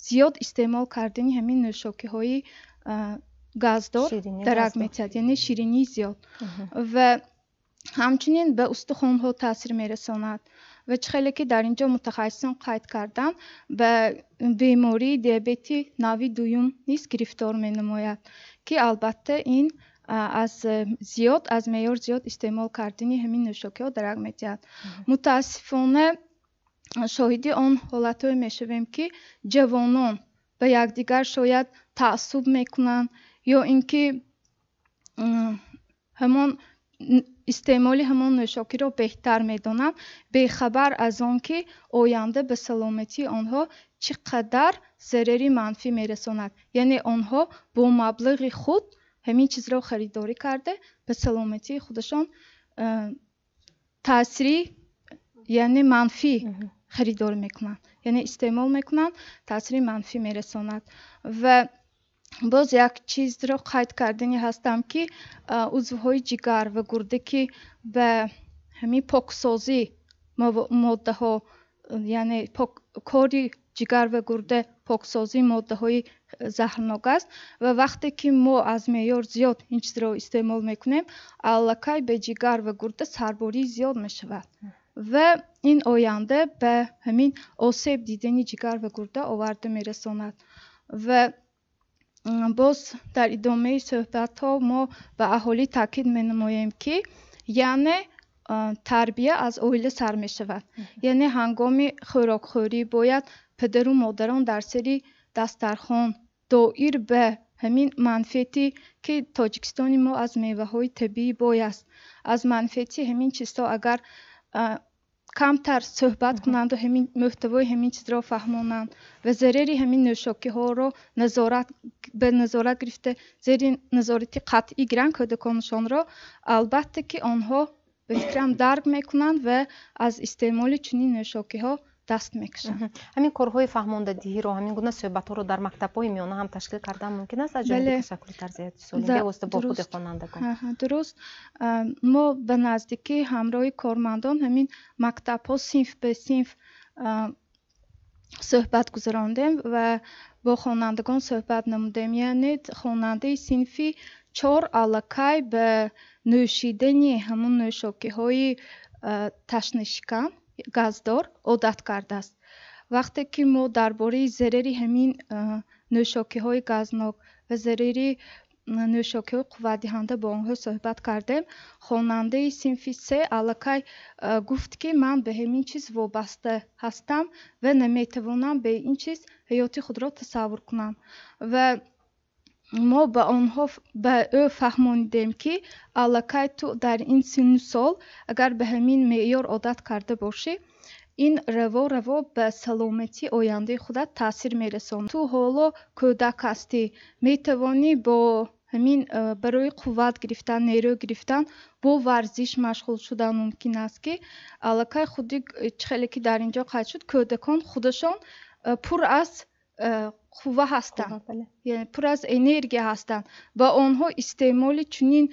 зиёд истеъмол кардани ҳамин нӯшокиҳои газдор дарак метиҳад, яъне ширинии зиёд. Ва ҳамчунин ба устухонҳо таъсир мерасонад ва чӣ хеле ки дар ин ҷо мутахассисон қайд карданд, ба бемории диабети нави дуюм низ гирифтор менамояд, ки албатта ин аз меъёр зиёд истеъмол кардани ҳамин нӯшокиҳо дарак метиҳад. Мутаассифона, шоҳиди он ҳолатҳое мешавем, ки ҷавонон ба якдигар шояд таассуб мекунанд ё ин ки ҳамон истеъмоли ҳамон нӯшокиро беҳтар медонанд, бехабар аз он ки оянда ба саломатии онҳо чӣ қадар зарари манфӣ мерасонад. Яъне онҳо бо маблағи худ ҳамин чизро харидорӣ карда, ба саломатии худашон таъсири, яъне манфӣ харидорӣ мекунанд, яъне истеъмол мекунанд, таъсири манфӣ мерасонад. Ва боз як чизро қайд кардани ҳастам, ки узвҳои ҷигар ва гурда, ки ба ҳамин поксозӣ моддаҳо, яъне кори ҷигар ва гурда поксозии моддаҳои заҳрнок аст, ва вақте ки мо аз меъёр зиёд ин чизро истеъмол мекунем, аллакай ба ҷигар ва гурда сарбории зиёд мешавад ва ин оянда ба ҳамин осеб дидани ҷигар ва гурда оварда мерасонад. Ва боз дар идомаи суҳбатҳо мо ба аҳолӣ таъкид менамоем, ки яъне тарбия аз оила сар мешавад. Яъне ҳангоми хӯрокхӯрӣ бояд падару модарон дар сари дастархон доир ба ҳамин манфиате, ки Тоҷикистони мо аз меваҳои табиӣ бой аст, аз манфиати ҳамин чизҳо агар камтар суҳбат кунанду ҳамин мӯҳтавои ҳамин чизро фаҳмонанд ва зарари ҳамин нӯшокиҳоро назорат ба назорат гирифта, зери назорати қатъӣ гиранд кӯдаконашонро, албатта ки онҳо, ба фикрам, дарк мекунанд ва аз истеъмоли чунин нӯшокиҳо даст мекашанд. Ҳамин корҳои фаҳмондадиҳиро, ҳамин гуна суҳбатҳоро дар мактабҳои миёна ҳам ташкил кардан мумкин аст аз ҷониби ташаккули тарбияти солим, бевосита бо худи хонандагон? Дуруст. Мо ба наздикӣ ҳамроҳи кормандон ҳамин мактабҳо синф ба синф суҳбат гузарондем ва бо хонандагон суҳбат намудем. Яъне хонандаи синфи 4 аллакай ба нӯшидани ҳамон нӯшокиҳои ташнашикан газдор одат кардааст. Вақте ки мо дар бораи зарари ҳамин нӯшокиҳои газнок ва зарари нӯшокиҳои қувватдиҳанда бо онҳо суҳбат кардем, хонандаи синфи 3 аллакай гуфт, ки ман ба ҳамин чиз вобаста ҳастам ва наметавонам бе ин чиз ҳаёти худро тасаввур кунам. Ва мо ба онҳо, ба ӯ фаҳмонидем, ки аллакай ту дар ин синну сол агар ба ҳамин меъёр одат карда бошӣ, ин раво раво ба саломатии ояндаи худат таъсир мерасонад. Ту ҳоло кӯдак ҳастӣ, метавонӣ бо ҳамин барои қувват гирифтан, нерӯ гирифтан бо варзиш машғул шудан мумкин аст, ки аллакай худи чӣ хеле ки дар ин ҷо қайд шуд, кӯдакон худашон пур аз қувва ҳастанд, яъне пур аз энергия ҳастанд. Ба онҳо истеъмоли чунин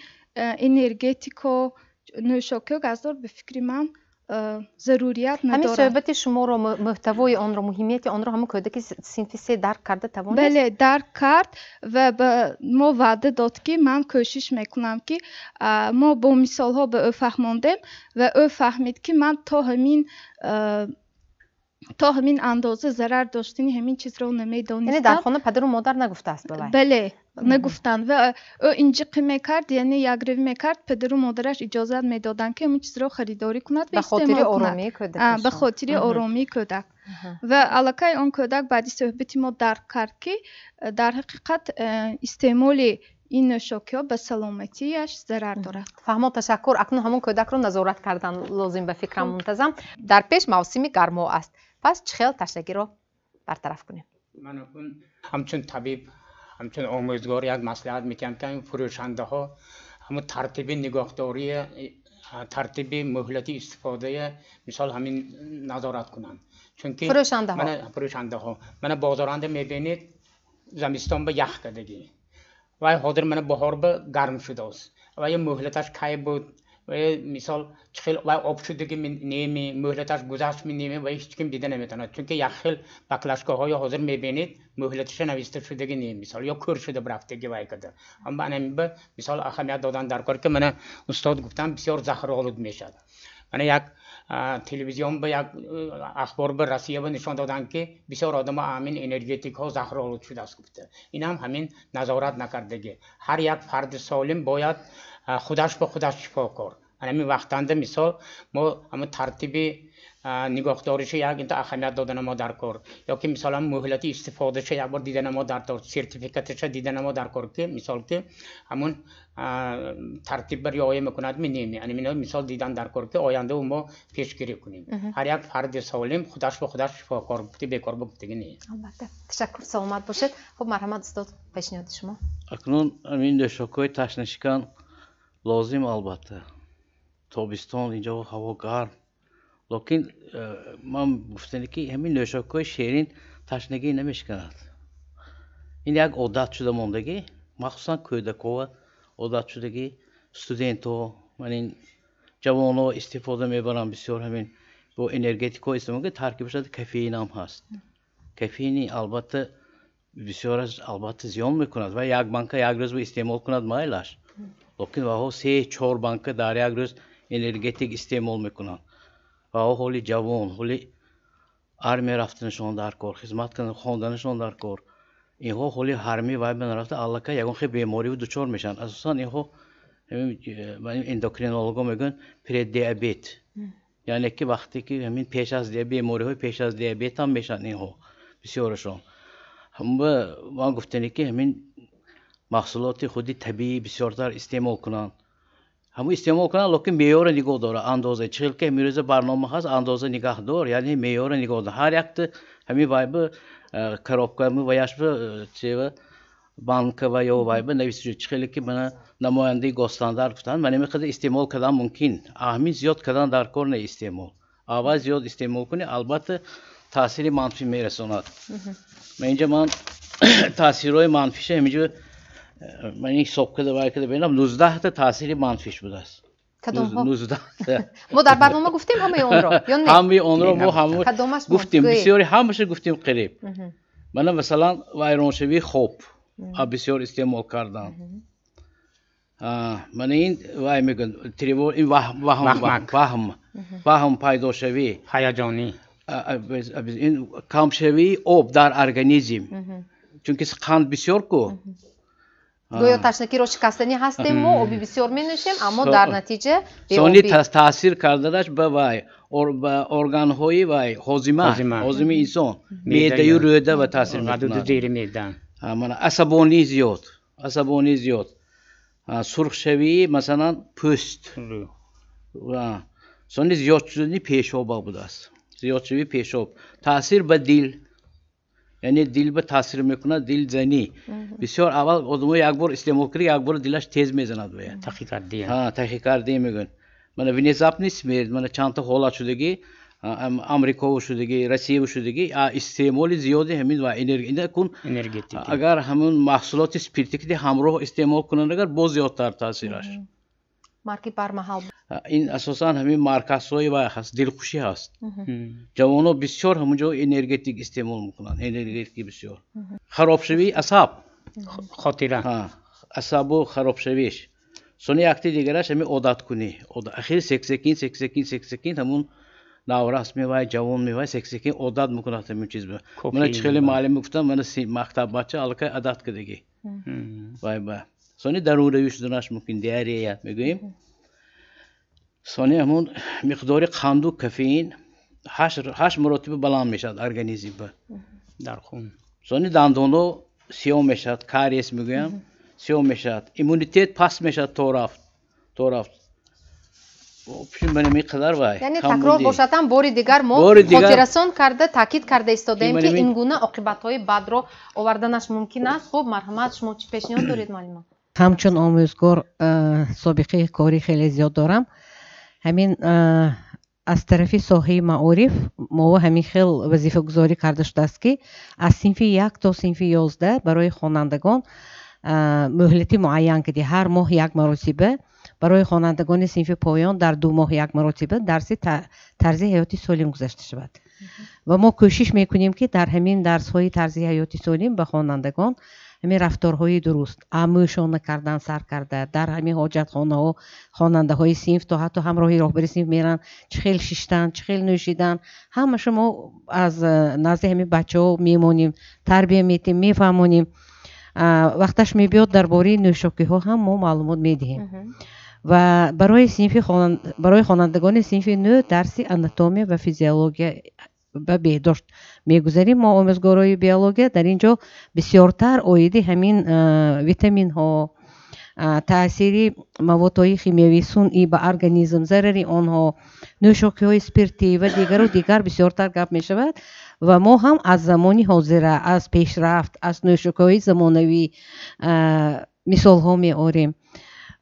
энергетико, нӯшокиҳо газдор, ба фикри ман, зарурият Ҳамин надорад. Суҳбати шуморо, мӯҳтавои онро, муҳимияти онро ҳамон кӯдаки синфи 3 дарк карда тавонист? Бале, дарк кард ва ба мо ваъда дод, ки ман кӯшиш мекунам, ки мо бо мисолҳо ба ӯ фаҳмондем ва ӯ фаҳмид, ки ман то ҳамин андоза зарар доштани ҳамин чизро Яъне дар намедонистам. хона падару модар нагуфтааст ба вай? Бале. Нагуфтанд ва ӯ инҷиқӣ мекард, яъне якрӯӣ мекард, падару модараш иҷозат медоданд, ки ҳамин чизро харидорӣ кунад ва Ба хотири истеъмол кунад. Оромии кӯдакашон. Ба хотири оромии кӯдак. Ва аллакай он кӯдак баъди суҳбати мо дарк кард, ки дар ҳақиқат истеъмоли ин нӯшокиҳо ба саломатиаш зарар дорад. Фаҳмо, ташаккур. Акнун ҳамон кӯдакро назорат кардан лозим ба фикрам мунтазам. Дар пеш мавсими гармо аст, пас чӣ хел ташнагиро бартараф кунем? Ман акун ҳамчун табиб, ҳамчун омӯзгор як маслиҳат медиҳам, ки фурӯшандаҳо ҳамун тартиби нигоҳдории, тартиби муҳлати истифодая мисол ҳамин назорат кунанд. Чунки фурӯшандаҳо. Мана фурӯшандаҳо. Мана бозоранда мебинед, замистон ба ях кардагӣ. Вай ҳозир мана баҳор ба гарм шудааст. Вай муҳлаташ кай буд? Вай мисол чӣ хел вай об шудагӣ неми, муҳлаташ гузашт неми, вай ҳеҷ ким дида наметавонад. Чунки як хел баклажкаҳои ҳозир мебинед, муҳлаташа нависта шудагӣ не, мисол ё кӯр шуда рафтагӣ вай када. Аммо ана ҳамин ба мисол аҳамият додан дар кор, ки мана устод гуфтам, бисёр заҳролуд мешавад. Мана як телевизион ба як ахбор ба Россия ба нишон доданд, ки бисёр одамо ҳамин энергетикҳо заҳролуд шудааст гуфта. Ин ҳам ҳамин назорат накардагӣ. Ҳар як фарди солим бояд худаш ба худаш шифокор. Ана ҳамин вақтанда мисол мо ҳамин тартиби нигоҳдориша як инта аҳамият додана мо дар кор, ё ки мисол ҳам муҳлати истифодаша як бор дидана мо дар кор, сертификаташа дидана мо дар кор, ки мисол ки ҳамун тартиб ба риоя мекунад ми неми. Ана мино мисол дидан дар кор, ки оянда мо пешгирӣ кунем. Ҳар як фарди солим худаш ба худаш шифокор гуфти бекор ба гуфтагӣ не. Албатта, ташаккур, саломат бошед. Хуб, марҳамат устод, пешниҳоди шумо. Акнун ҳамин нӯшокҳои ташнашикан лозим, албатта. Тобистон инҷо ҳаво гарм, лекин ман гуфтане, ки ҳамин нӯшокҳои ширин ташнагӣ намешиканад. Ин як одат шуда мондагӣ, махсусан кӯдакова одат шудагӣ, студентҳо, ман ин ҷавонҳо истифода мебаранд бисёр ҳамин бо энергетикҳо истифода мекунанд, таркибаш кофеин ҳам ҳаст. Кофеини албатта бисёр аз албатта зиён мекунад ва як банка як рӯз истеъмол кунад майлаш, лекин ваҳо 3-4 банка дар як рӯз энергетик истеъмол мекунанд. Ваҳо ҳоли ҷавон, ҳоли армия рафтанашон дар кор, хизмат кардан, хонданашон дар кор. Инҳо ҳоли ҳармӣ вай ба нарафта аллакай ягон хел бемориву дучор мешаванд. Асосан инҳо эндокринологҳо мегӯянд предиабет, яъне ки вақте ки ҳамин пеш аз бемориҳои пеш аз диабет ҳам мешаванд инҳо бисёрашон. Ман гуфтане, ки ҳамин маҳсулоти худи табиӣ бисёртар истеъмол кунанд, ҳамун истеъмол кунанд, лекин меъёрро нигоҳ дорад, андоза. Чӣ хел ки имрӯза барнома ҳаст, андоза нигаҳ дор, яъне меъёрро нигоҳ дор. Ҳар якта ҳамин вайба коробка ваяшба чева банка ва ё вайба нависта шуд. Чӣ хеле ки мана намояндаи госстандарт гуфтанд, ман ҳамин қадар истеъмол кардан мумкин, ҳамин зиёд кардан дар кор не. Истеъмол аввал зиёд истеъмол кунӣ, албатта таъсири манфӣ мерасонад. Ман инҷа ман таъсирҳои манфиша ҳаминҷо ман ин ҳисоб карда вай карда бинам, 19-та таъсири манфиш будааст. Кадомҳо? 19-та. Мо дар барнома гуфтем ҳамаи онро ё не? Ҳамаи онро мо ҳама Кадомаш гуфтем, гӯед? Бисёри ҳамаша гуфтем қариб. Мана масалан вайроншавии хоб бисёр истеъмол кардан. Мана ин вай мегӯянд тревор, ин ваҳм, Ваҳмак. Ваҳм, ваҳм пайдошавӣ, ҳаяҷонӣ, ин камшавии об дар организм, чунки қанд бисёр ку. Гӯё ташнагиро шикастанӣ ҳастем, мо оби бисёр менӯшем, аммо дар натиҷа Сони беобӣ. Таъсир карданаш ба вай ба органҳои вай ҳозима, Ҳозима. ҳозими инсон, Меъда меъдаю ё рӯда ба таъсир ғадуди мекунад. Зери меъда. Мана асабонӣ зиёд, асабонӣ зиёд, сурхшавии масалан пӯст, сони зиёд шудани пешоба будааст, зиёдшавии пешоб, таъсир ба дил, яъне дил ба таъсир мекунад, дилзанӣ бисёр. Аввал одамо як бор истеъмол кард, як бор дилаш тез мезанад вая. Тахикардия. Тахикардия мегӯянд. Мана внезапный смерть, мана чандта ҳолат шудагӣ, Амрикову шудагӣ, Россияву шудагӣ, истеъмоли зиёди ҳамин ва энергия кун. Энергетика. Агар ҳамун маҳсулоти спиртӣ ки ҳамроҳ истеъмол кунанд, агар боз зиёдтар таъсираш. Марги бармаҳал. Ин асосан ҳамин марказҳои вай ҳаст, дилхушӣ ҳаст. Ҷавонҳо бисёр ҳамунҷо энергетик истеъмол мекунанд, энергетики бисёр. Харобшавии асаб. Хотира. Асабу харобшавиш. Сони якти дигараш ҳамин одаткунӣ. Ахир сексекин, сексекин, сексекин ҳамун наврас мевай, ҷавон мевай, сексекин одат мекунад ҳамин чиз. Кофеин Мана чӣ хеле мебарад. Муаллим гуфтам, мана мактаббача аллакай одат кардагӣ. Вай ба сони дарунравӣ шуданаш мумкин, диарея мегӯем. Сони ҳамон миқдори қанду кофеин 8 маротиба баланд мешавад организм ба дар хун. Сони дандонҳо сиёҳ мешавад, кариес мегӯям, сиёҳ мешавад, иммунитет паст мешавад то рафт. Яъне такрор бошад ҳам бори дигар мо хотиррасон карда, таъкид карда истодаем, ки ин гуна оқибатҳои бадро оварданаш мумкин аст. Хуб, марҳамат, шумо чӣ пешниҳод доред, муаллима? Ҳамчун омӯзгор собиқаи корӣ хеле зиёд дорам. Ҳамин аз тарафи соҳаи маориф мо ҳамин хел вазифагузорӣ карда шудааст, ки аз синфи 1 то синфи 11 барои хонандагон муҳлати муайян кардӣ. Ҳар моҳ як маротиба, барои хонандагони синфи поён дар 2 моҳ як маротиба дарси тарзи ҳаёти солим гузашта шавад. Ва мо кӯшиш мекунем, ки дар ҳамин дарсҳои тарзи ҳаёти солим ба хонандагон ҳамин рафторҳои дуруст, амӯшона кардан сар карда, дар ҳамин ҳоҷатхонаҳо хонандаҳои синф то ҳатто ҳамроҳи роҳбари синф меранд, чӣ хел шиштан, чӣ хел нӯшидан, ҳамаша мо аз назди ҳамин бачаҳо мемонем, тарбия метем, мефаҳмонем. Вақташ мебиёд дар бораи нӯшокиҳо ҳам мо маълумот медиҳем. Ва барои хонандагони синфи 9 дарси анатомия ва физиология ба беҳдошт мегузарем. Мо омӯзгорои биология дар ин ҷо бисёртар оиди ҳамин витаминҳо, таъсири маводҳои химиявии сунъӣ ба организм, зарари онҳо, нӯшокиҳои спиртӣ ва дигару дигар бисёртар гап мешавад. Ва мо ҳам аз замони ҳозира, аз пешрафт, аз нӯшокиҳои замонавӣ мисолҳо меорем.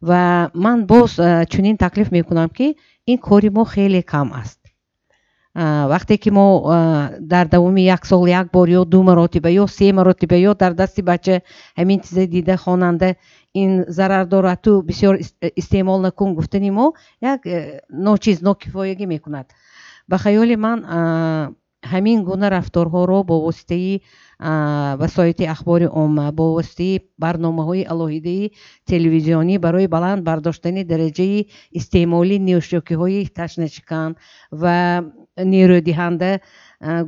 Ва ман боз чунин таклиф мекунам, ки ин кори мо хеле кам аст. Вақте ки мо дар давоми як сол як бор ё 2 маротиба ё 3 маротиба ё дар дасти бача ҳамин чиза дида хонанда ин зарар дорад, ту бисёр истеъмол накун гуфтани мо як ночиз, нокифоягӣ мекунад. Ба хаёли ман ҳамин гуна рафторҳоро бо воситаи васоити ахбори омма, бо воситаи барномаҳои алоҳидаи телевизионӣ барои баланд бардоштани дараҷаи истеъмоли нӯшокиҳои ташнашикан ва нерӯдиҳанда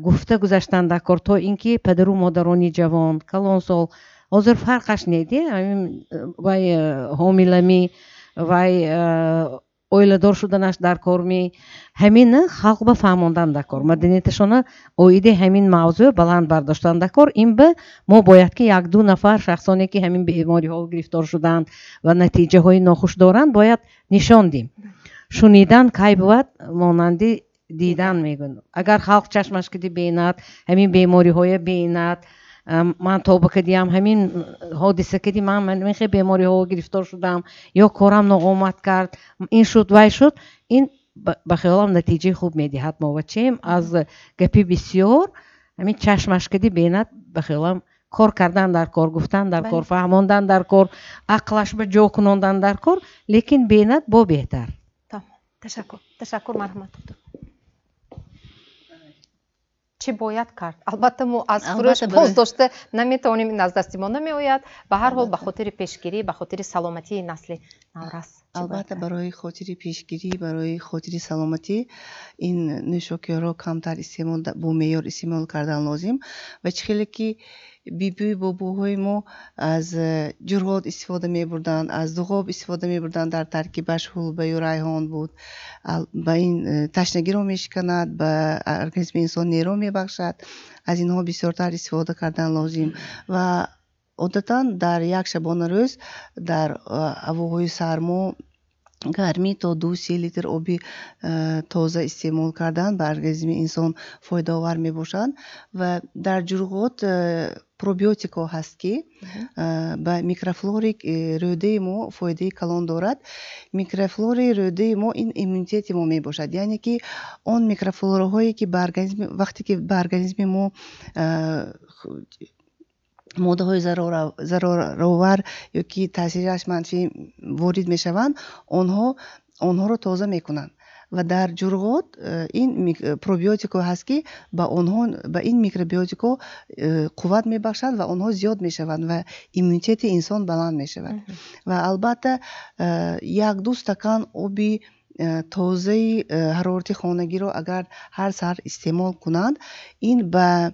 гуфта гузаштан дар кор, то ин ки падару модарони ҷавон, калонсол, ҳозир фарқаш неди, вай ҳомиламӣ, вай оиладор шуданаш дар кор, ми ҳамин халқ ба фаҳмондан дар кор, маданияташона оиди ҳамин мавзӯъ баланд бардоштан дар кор. Ин ба мо бояд ки 1-2 нафар шахсоне ки ҳамин бемориҳо гирифтор шуданд ва натиҷаҳои нохуш доранд, бояд нишон дим. Шунидан кай бувад монанди дидан мегӯянд. Агар халқ чашмаш киди бинад, ҳамин бемориҳоя бинад, ман тоба кардиам, ҳамин ҳодиса киди, ман хеле бемориҳо гирифтор шудам, ё корам ноомад кард, ин шуд, вай шуд, ин ба хаёлам натиҷаи хуб медиҳад. Мо ва чем аз гапи бисёр ҳамин чашмаш киди бинад, ба хаёлам кор кардан дар кор, гуфтан дар кор, фаҳмондан дар кор, ақлаш ба ҷо кунондан дар кор, лекин бинад бо беҳтар. Ташаккур, ташаккур, марҳамат. Чӣ бояд кард? Албатта мо аз фурӯш боздошта наметавонем, ин аз дасти мо намеояд. Ба ҳар ҳол ба хотири пешгирӣ, ба хотири саломатии насли наврас. Албатта барои хотири пешгирӣ, барои хотири саломатӣ ин нӯшокиҳоро камтар истеъмол, бо меъёр истеъмол кардан лозим. Ва чӣ хеле ки бибию бобоҳои мо аз ҷурғот истифода мебурданд, аз дуғоб истифода мебурданд, дар таркибаш ҳулбаю райҳон буд. Ба ин ташнагиро мешиканад, ба организми инсон нерӯ мебахшад. Аз инҳо бисёртар истифода кардан лозим. Ва одатан дар як шабонарӯз дар ҳавоҳои сармо гармӣ то 2-3 литр оби тоза истеъмол кардан ба организми инсон фоидаовар мебошанд. Ва дар ҷурғот пробиотикҳо ҳаст, ки ба микрофлори рӯдаи мо фоидаи калон дорад. Микрофлори рӯдаи мо ин иммунитети мо мебошад, яъне ки он микрофлораҳое ки ба организми, вақте ки ба организми мо моддаҳои зараровар ё ки таъсираш манфӣ ворид мешаванд, онҳоро тоза мекунанд. Ва дар ҷурғот ин пробиотикҳо ҳаст, ки ба ин микробиотикҳо қувват мебахшанд ва онҳо зиёд мешаванд ва иммунитети инсон баланд мешавад. Ва албатта 1-2 стакан оби тозаи ҳарорати хонагиро агар ҳар саҳар истеъмол кунанд, ин ба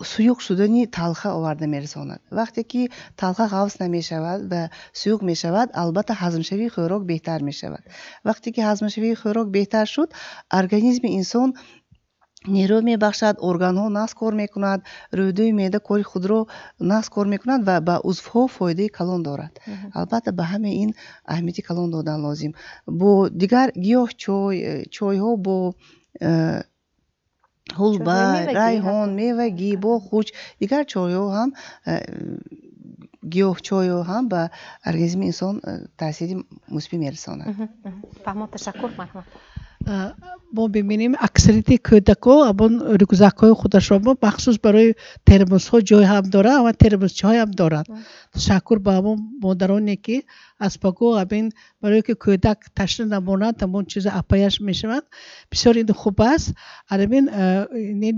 Суюқ шудани талха оварда мерасонад. Вақте ки талха ғафз намешавад ва суюқ мешавад, албатта ҳазмшавии хӯрок беҳтар мешавад. Вақте ки ҳазмшавии хӯрок беҳтар шуд, организми инсон нерӯ мебахшад, органҳо нағз кор мекунад, рӯдаи меъда кори худро нағз кор мекунад ва ба узвҳо фоидаи калон дорад. Албатта, ба ҳамаи ин аҳамияти калон додан лозим. Бо дигар гиёҳ чой, чойҳо бо ҳулба, райҳон, мевагӣ, бо хуч, дигар чойҳо ҳам, гиёҳ чойҳо ҳам ба организми инсон таъсири мусбӣ мерасонад. Фаҳмо, ташаккур, марҳамат. Мо мебинем, аксарияти кӯдакҳо ҳамон рюкзакҳои худашонро махсус барои термосҳо ҷой ҳам доранд ва термосчаҳоям доранд. Ташаккур ба ҳамон модароне, ки аз паго ҳамин барое ки кӯдак ташна намонад, ҳамон чиза апаяш мешавад. Бисёр ин хуб аст. Ҳамин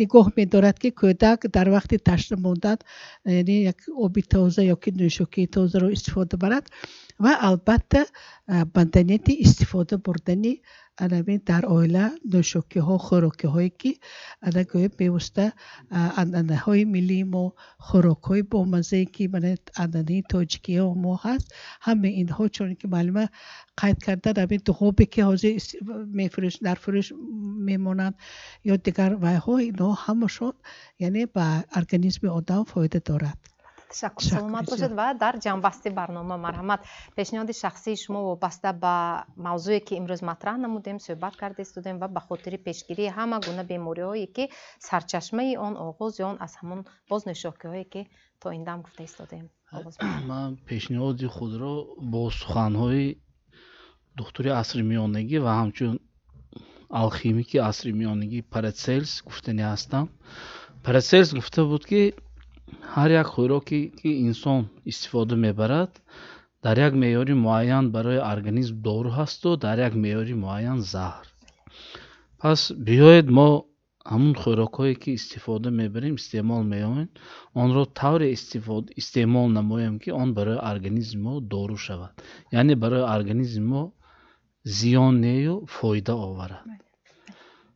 нигоҳ медорад, ки кӯдак дар вақти ташна мондан, яъне як оби тоза ёки нӯшокии тозаро истифода барад. Ва албатта, маданияти истифода бурдани анамин дар оила нӯшокиҳо, хӯрокиҳое, ки ана гӯем, бевосита анъанаҳои миллии мо, хӯрокҳои бомаззае, ки мана анъанаи тоҷикиҳо мо ҳаст, ҳамаи инҳо, чуне ки муаллима қайд кардан, ҳамин дуғобе, ки ҳозир мефурӯш, дар фурӯш мемонанд, ё дигар вайҳо, инҳо ҳамашон, яъне, ба организми одам фоида дорад. Ташаккур, саломат бошед. Ва дар ҷамъбасти барнома, марҳамат, пешниҳоди шахсии шумо вобаста ба мавзӯе, ки имрӯз матраҳ намудем, суҳбат карда истодем, ва ба хотири пешгирии ҳама гуна бемориҳое, ки сарчашмаи он, оғози он аз ҳамон боз нӯшокиҳое, ки то ин дам гуфта истодем. Ман пешниҳоди худро бо суханҳои духтури асри миёнагӣ ва ҳамчун алхимики асри миёнагӣ Парацелс гуфтанӣ ҳастам. Парацелс гуфта буд, ки ҳар як хӯроке, ки инсон истифода мебарад, дар як меъёри муайян барои организм дору ҳасту дар як меъёри муайян заҳр. Пас биёед, мо ҳамун хӯрокҳое, ки истифода мебарем, истеъмол меёмем, онро тавре истеъмол намоем, ки он барои организми мо дору шавад, яъне барои организми мо зиён нею фоида оварад.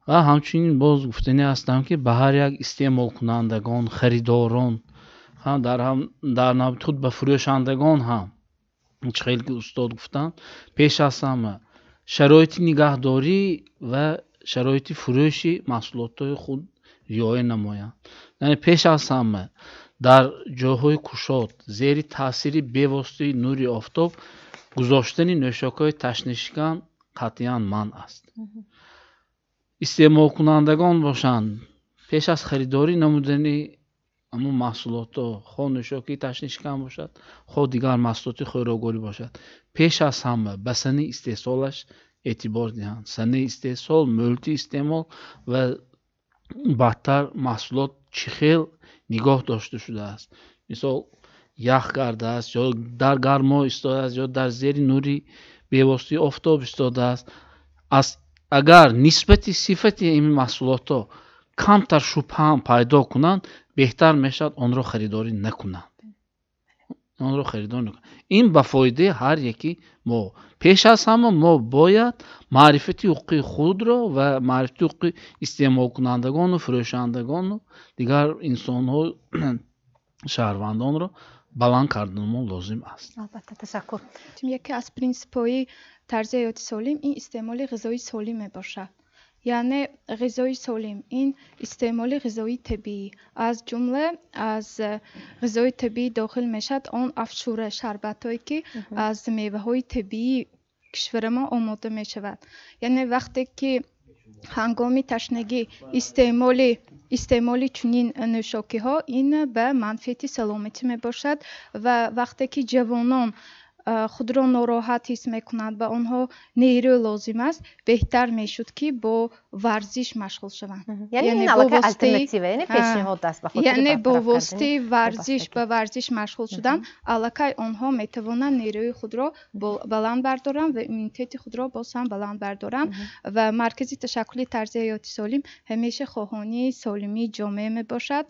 Ва ҳамчунин боз гуфтанӣ ҳастам, ки ба ҳар як истеъмолкунандагон, харидорон, дар навбати худ ба фурӯшандагон ҳам, чӣ хел ки устод гуфтанд, пеш аз ҳама шароити нигаҳдорӣ ва шароити фурӯши маҳсулотҳои худ риоя намоянд. Яъне пеш аз ҳама дар ҷойҳои кушод, зери таъсири бевоситаи нури офтоб гузоштани нӯшокиҳои ташнашикан қатъиян манъ аст. Истеъмолкунандагон бошанд, пеш аз харидорӣ намудани ҳамун маҳсулотҳо, хоҳ нӯшокии ташнашикан бошад, хоҳ дигар маҳсулоти хӯрокворӣ бошад, пеш аз ҳама ба санаи истеҳсолаш эътибор диҳанд. Санаи истеҳсол, муҳлати истеъмол ва баъдтар маҳсулот чӣ хел нигоҳ дошта шудааст, мисол, ях кардааст ё дар гармо истодааст, ё дар зери нури бевоситаи офтоб истодааст. Аз агар нисбати сифати ин маҳсулотҳо камтар шубҳаам пайдо кунанд, беҳтар мешавад онро харидорӣ накунанд, онро харидорӣ накунанд. Ин ба фоидаи ҳар яки мо. Пеш аз ҳама мо бояд маърифати ҳуқуқии худро ва маърифати ҳуқуқи истеъмолкунандагону фурӯшандагону дигар инсонҳо, шаҳрвандонро баланд карданамон лозим аст. Албатта, ташаккур. Яке аз принсипҳои тарзи ҳаёти солим ин истеъмоли ғизои солим мебошад. Яъне ғизои солим ин истеъмоли ғизои табиӣ, аз ҷумла аз ғизои табиӣ дохил мешавад он афшура, шарбатҳое, ки аз меваҳои табиии кишварамон омода мешавад. Яъне вақте ки ҳангоми ташнагӣ истеъмоли чунин нӯшокиҳо, ин ба манфиати саломатӣ мебошад. Ва вақте ки ҷавонон худро нороҳат ҳис мекунанд, ба онҳо нерӯ лозим аст, беҳтар мешуд, ки бо варзиш машғул шаванд. Яъне бо воситаи варзиш, ба варзиш машғул шудан, аллакай онҳо метавонанд нерӯи худро баланд бардоранд ва иммунитети худро боз ҳам баланд бардоранд. Ва Маркази ташаккули тарзи ҳаёти солим ҳамеша хоҳонии солимии ҷомеа мебошад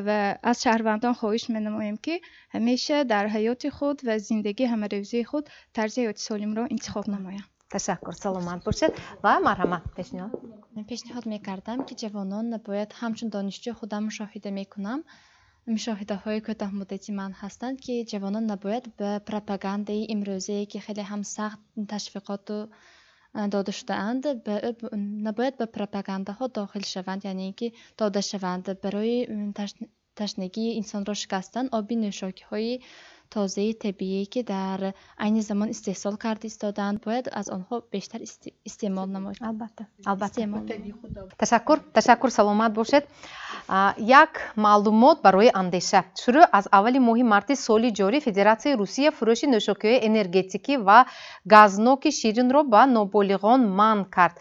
ва аз шаҳрвандон хоҳиш менамоем, ки ҳамеша дар ҳаёти худ ва зиндагии ҳамарӯзии худ тарзи ҳаёти солимро интихоб намоянд. Ташаккур, саломат бошед ва марҳамат, пешниҳод. Пешниҳод мекардам, ки ҷавонон бояд, ҳамчун донишҷӯ худам мушоҳида мекунам, мушоҳидаҳои кӯтоҳмуддати ман ҳастанд, ки ҷавонон набояд ба пропагандаи имрӯзае, ки хеле ҳам сахт ташвиқоту дода шудаанд, набояд ба пропагандаҳо дохил шаванд, яъне ин ки дода шаванд. Барои ташнагии инсонро шикастан оби нӯшокиҳои тозаи табиие, ки дар айни замон истеҳсол карда истодаанд, бояд аз онҳо бештар истеъмол намояд. Албатта, албатта. Ташаккур, ташаккур, саломат бошед. Як маълумот барои андеша. Шурӯъ аз аввали моҳи марти соли ҷорӣ Федератсияи Русия фурӯши нӯшокиҳои энергетикӣ ва газноки ширинро ба ноболиғон манъ кард.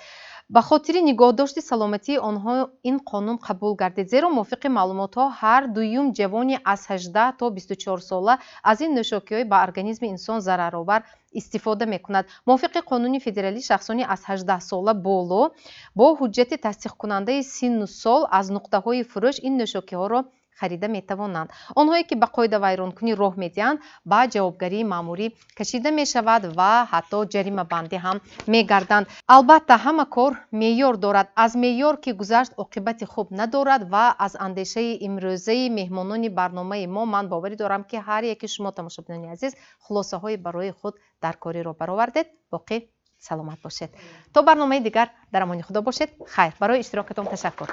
Ба хотири нигоҳдошти саломатии онҳо ин қонун қабул гардид, зеро мувофиқи маълумотҳо ҳар дуюм ҷавони аз 18 то 24 сола аз ин нӯшокиҳои ба организми инсон зараровар истифода мекунад. Мувофиқи қонуни федералӣ, шахсони аз 18 сола боло бо ҳуҷҷати тасдиқкунандаи синну сол аз нуқтаҳои фурӯш ин нӯшокиҳоро харида метавонанд. Онҳое ки ба қоидавайронкунӣ роҳ медиҳанд, ба ҷавобгарии маъмурӣ кашида мешавад ва ҳатто ҷаримабандӣ ҳам мегарданд. Албатта, ҳама кор меъёр дорад. Аз меъёр ки гузашт, оқибати хуб надорад ва аз андешаи имрӯзаи меҳмонони барномаи мо ман боварӣ дорам, ки ҳар яки шумо, тамошобинони азиз, хулосаҳои барои худ даркориро баровардед. Боқӣ саломат бошед. То барномаи дигар дар амони Худо бошед. Хайр, барои иштирокатон ташаккур.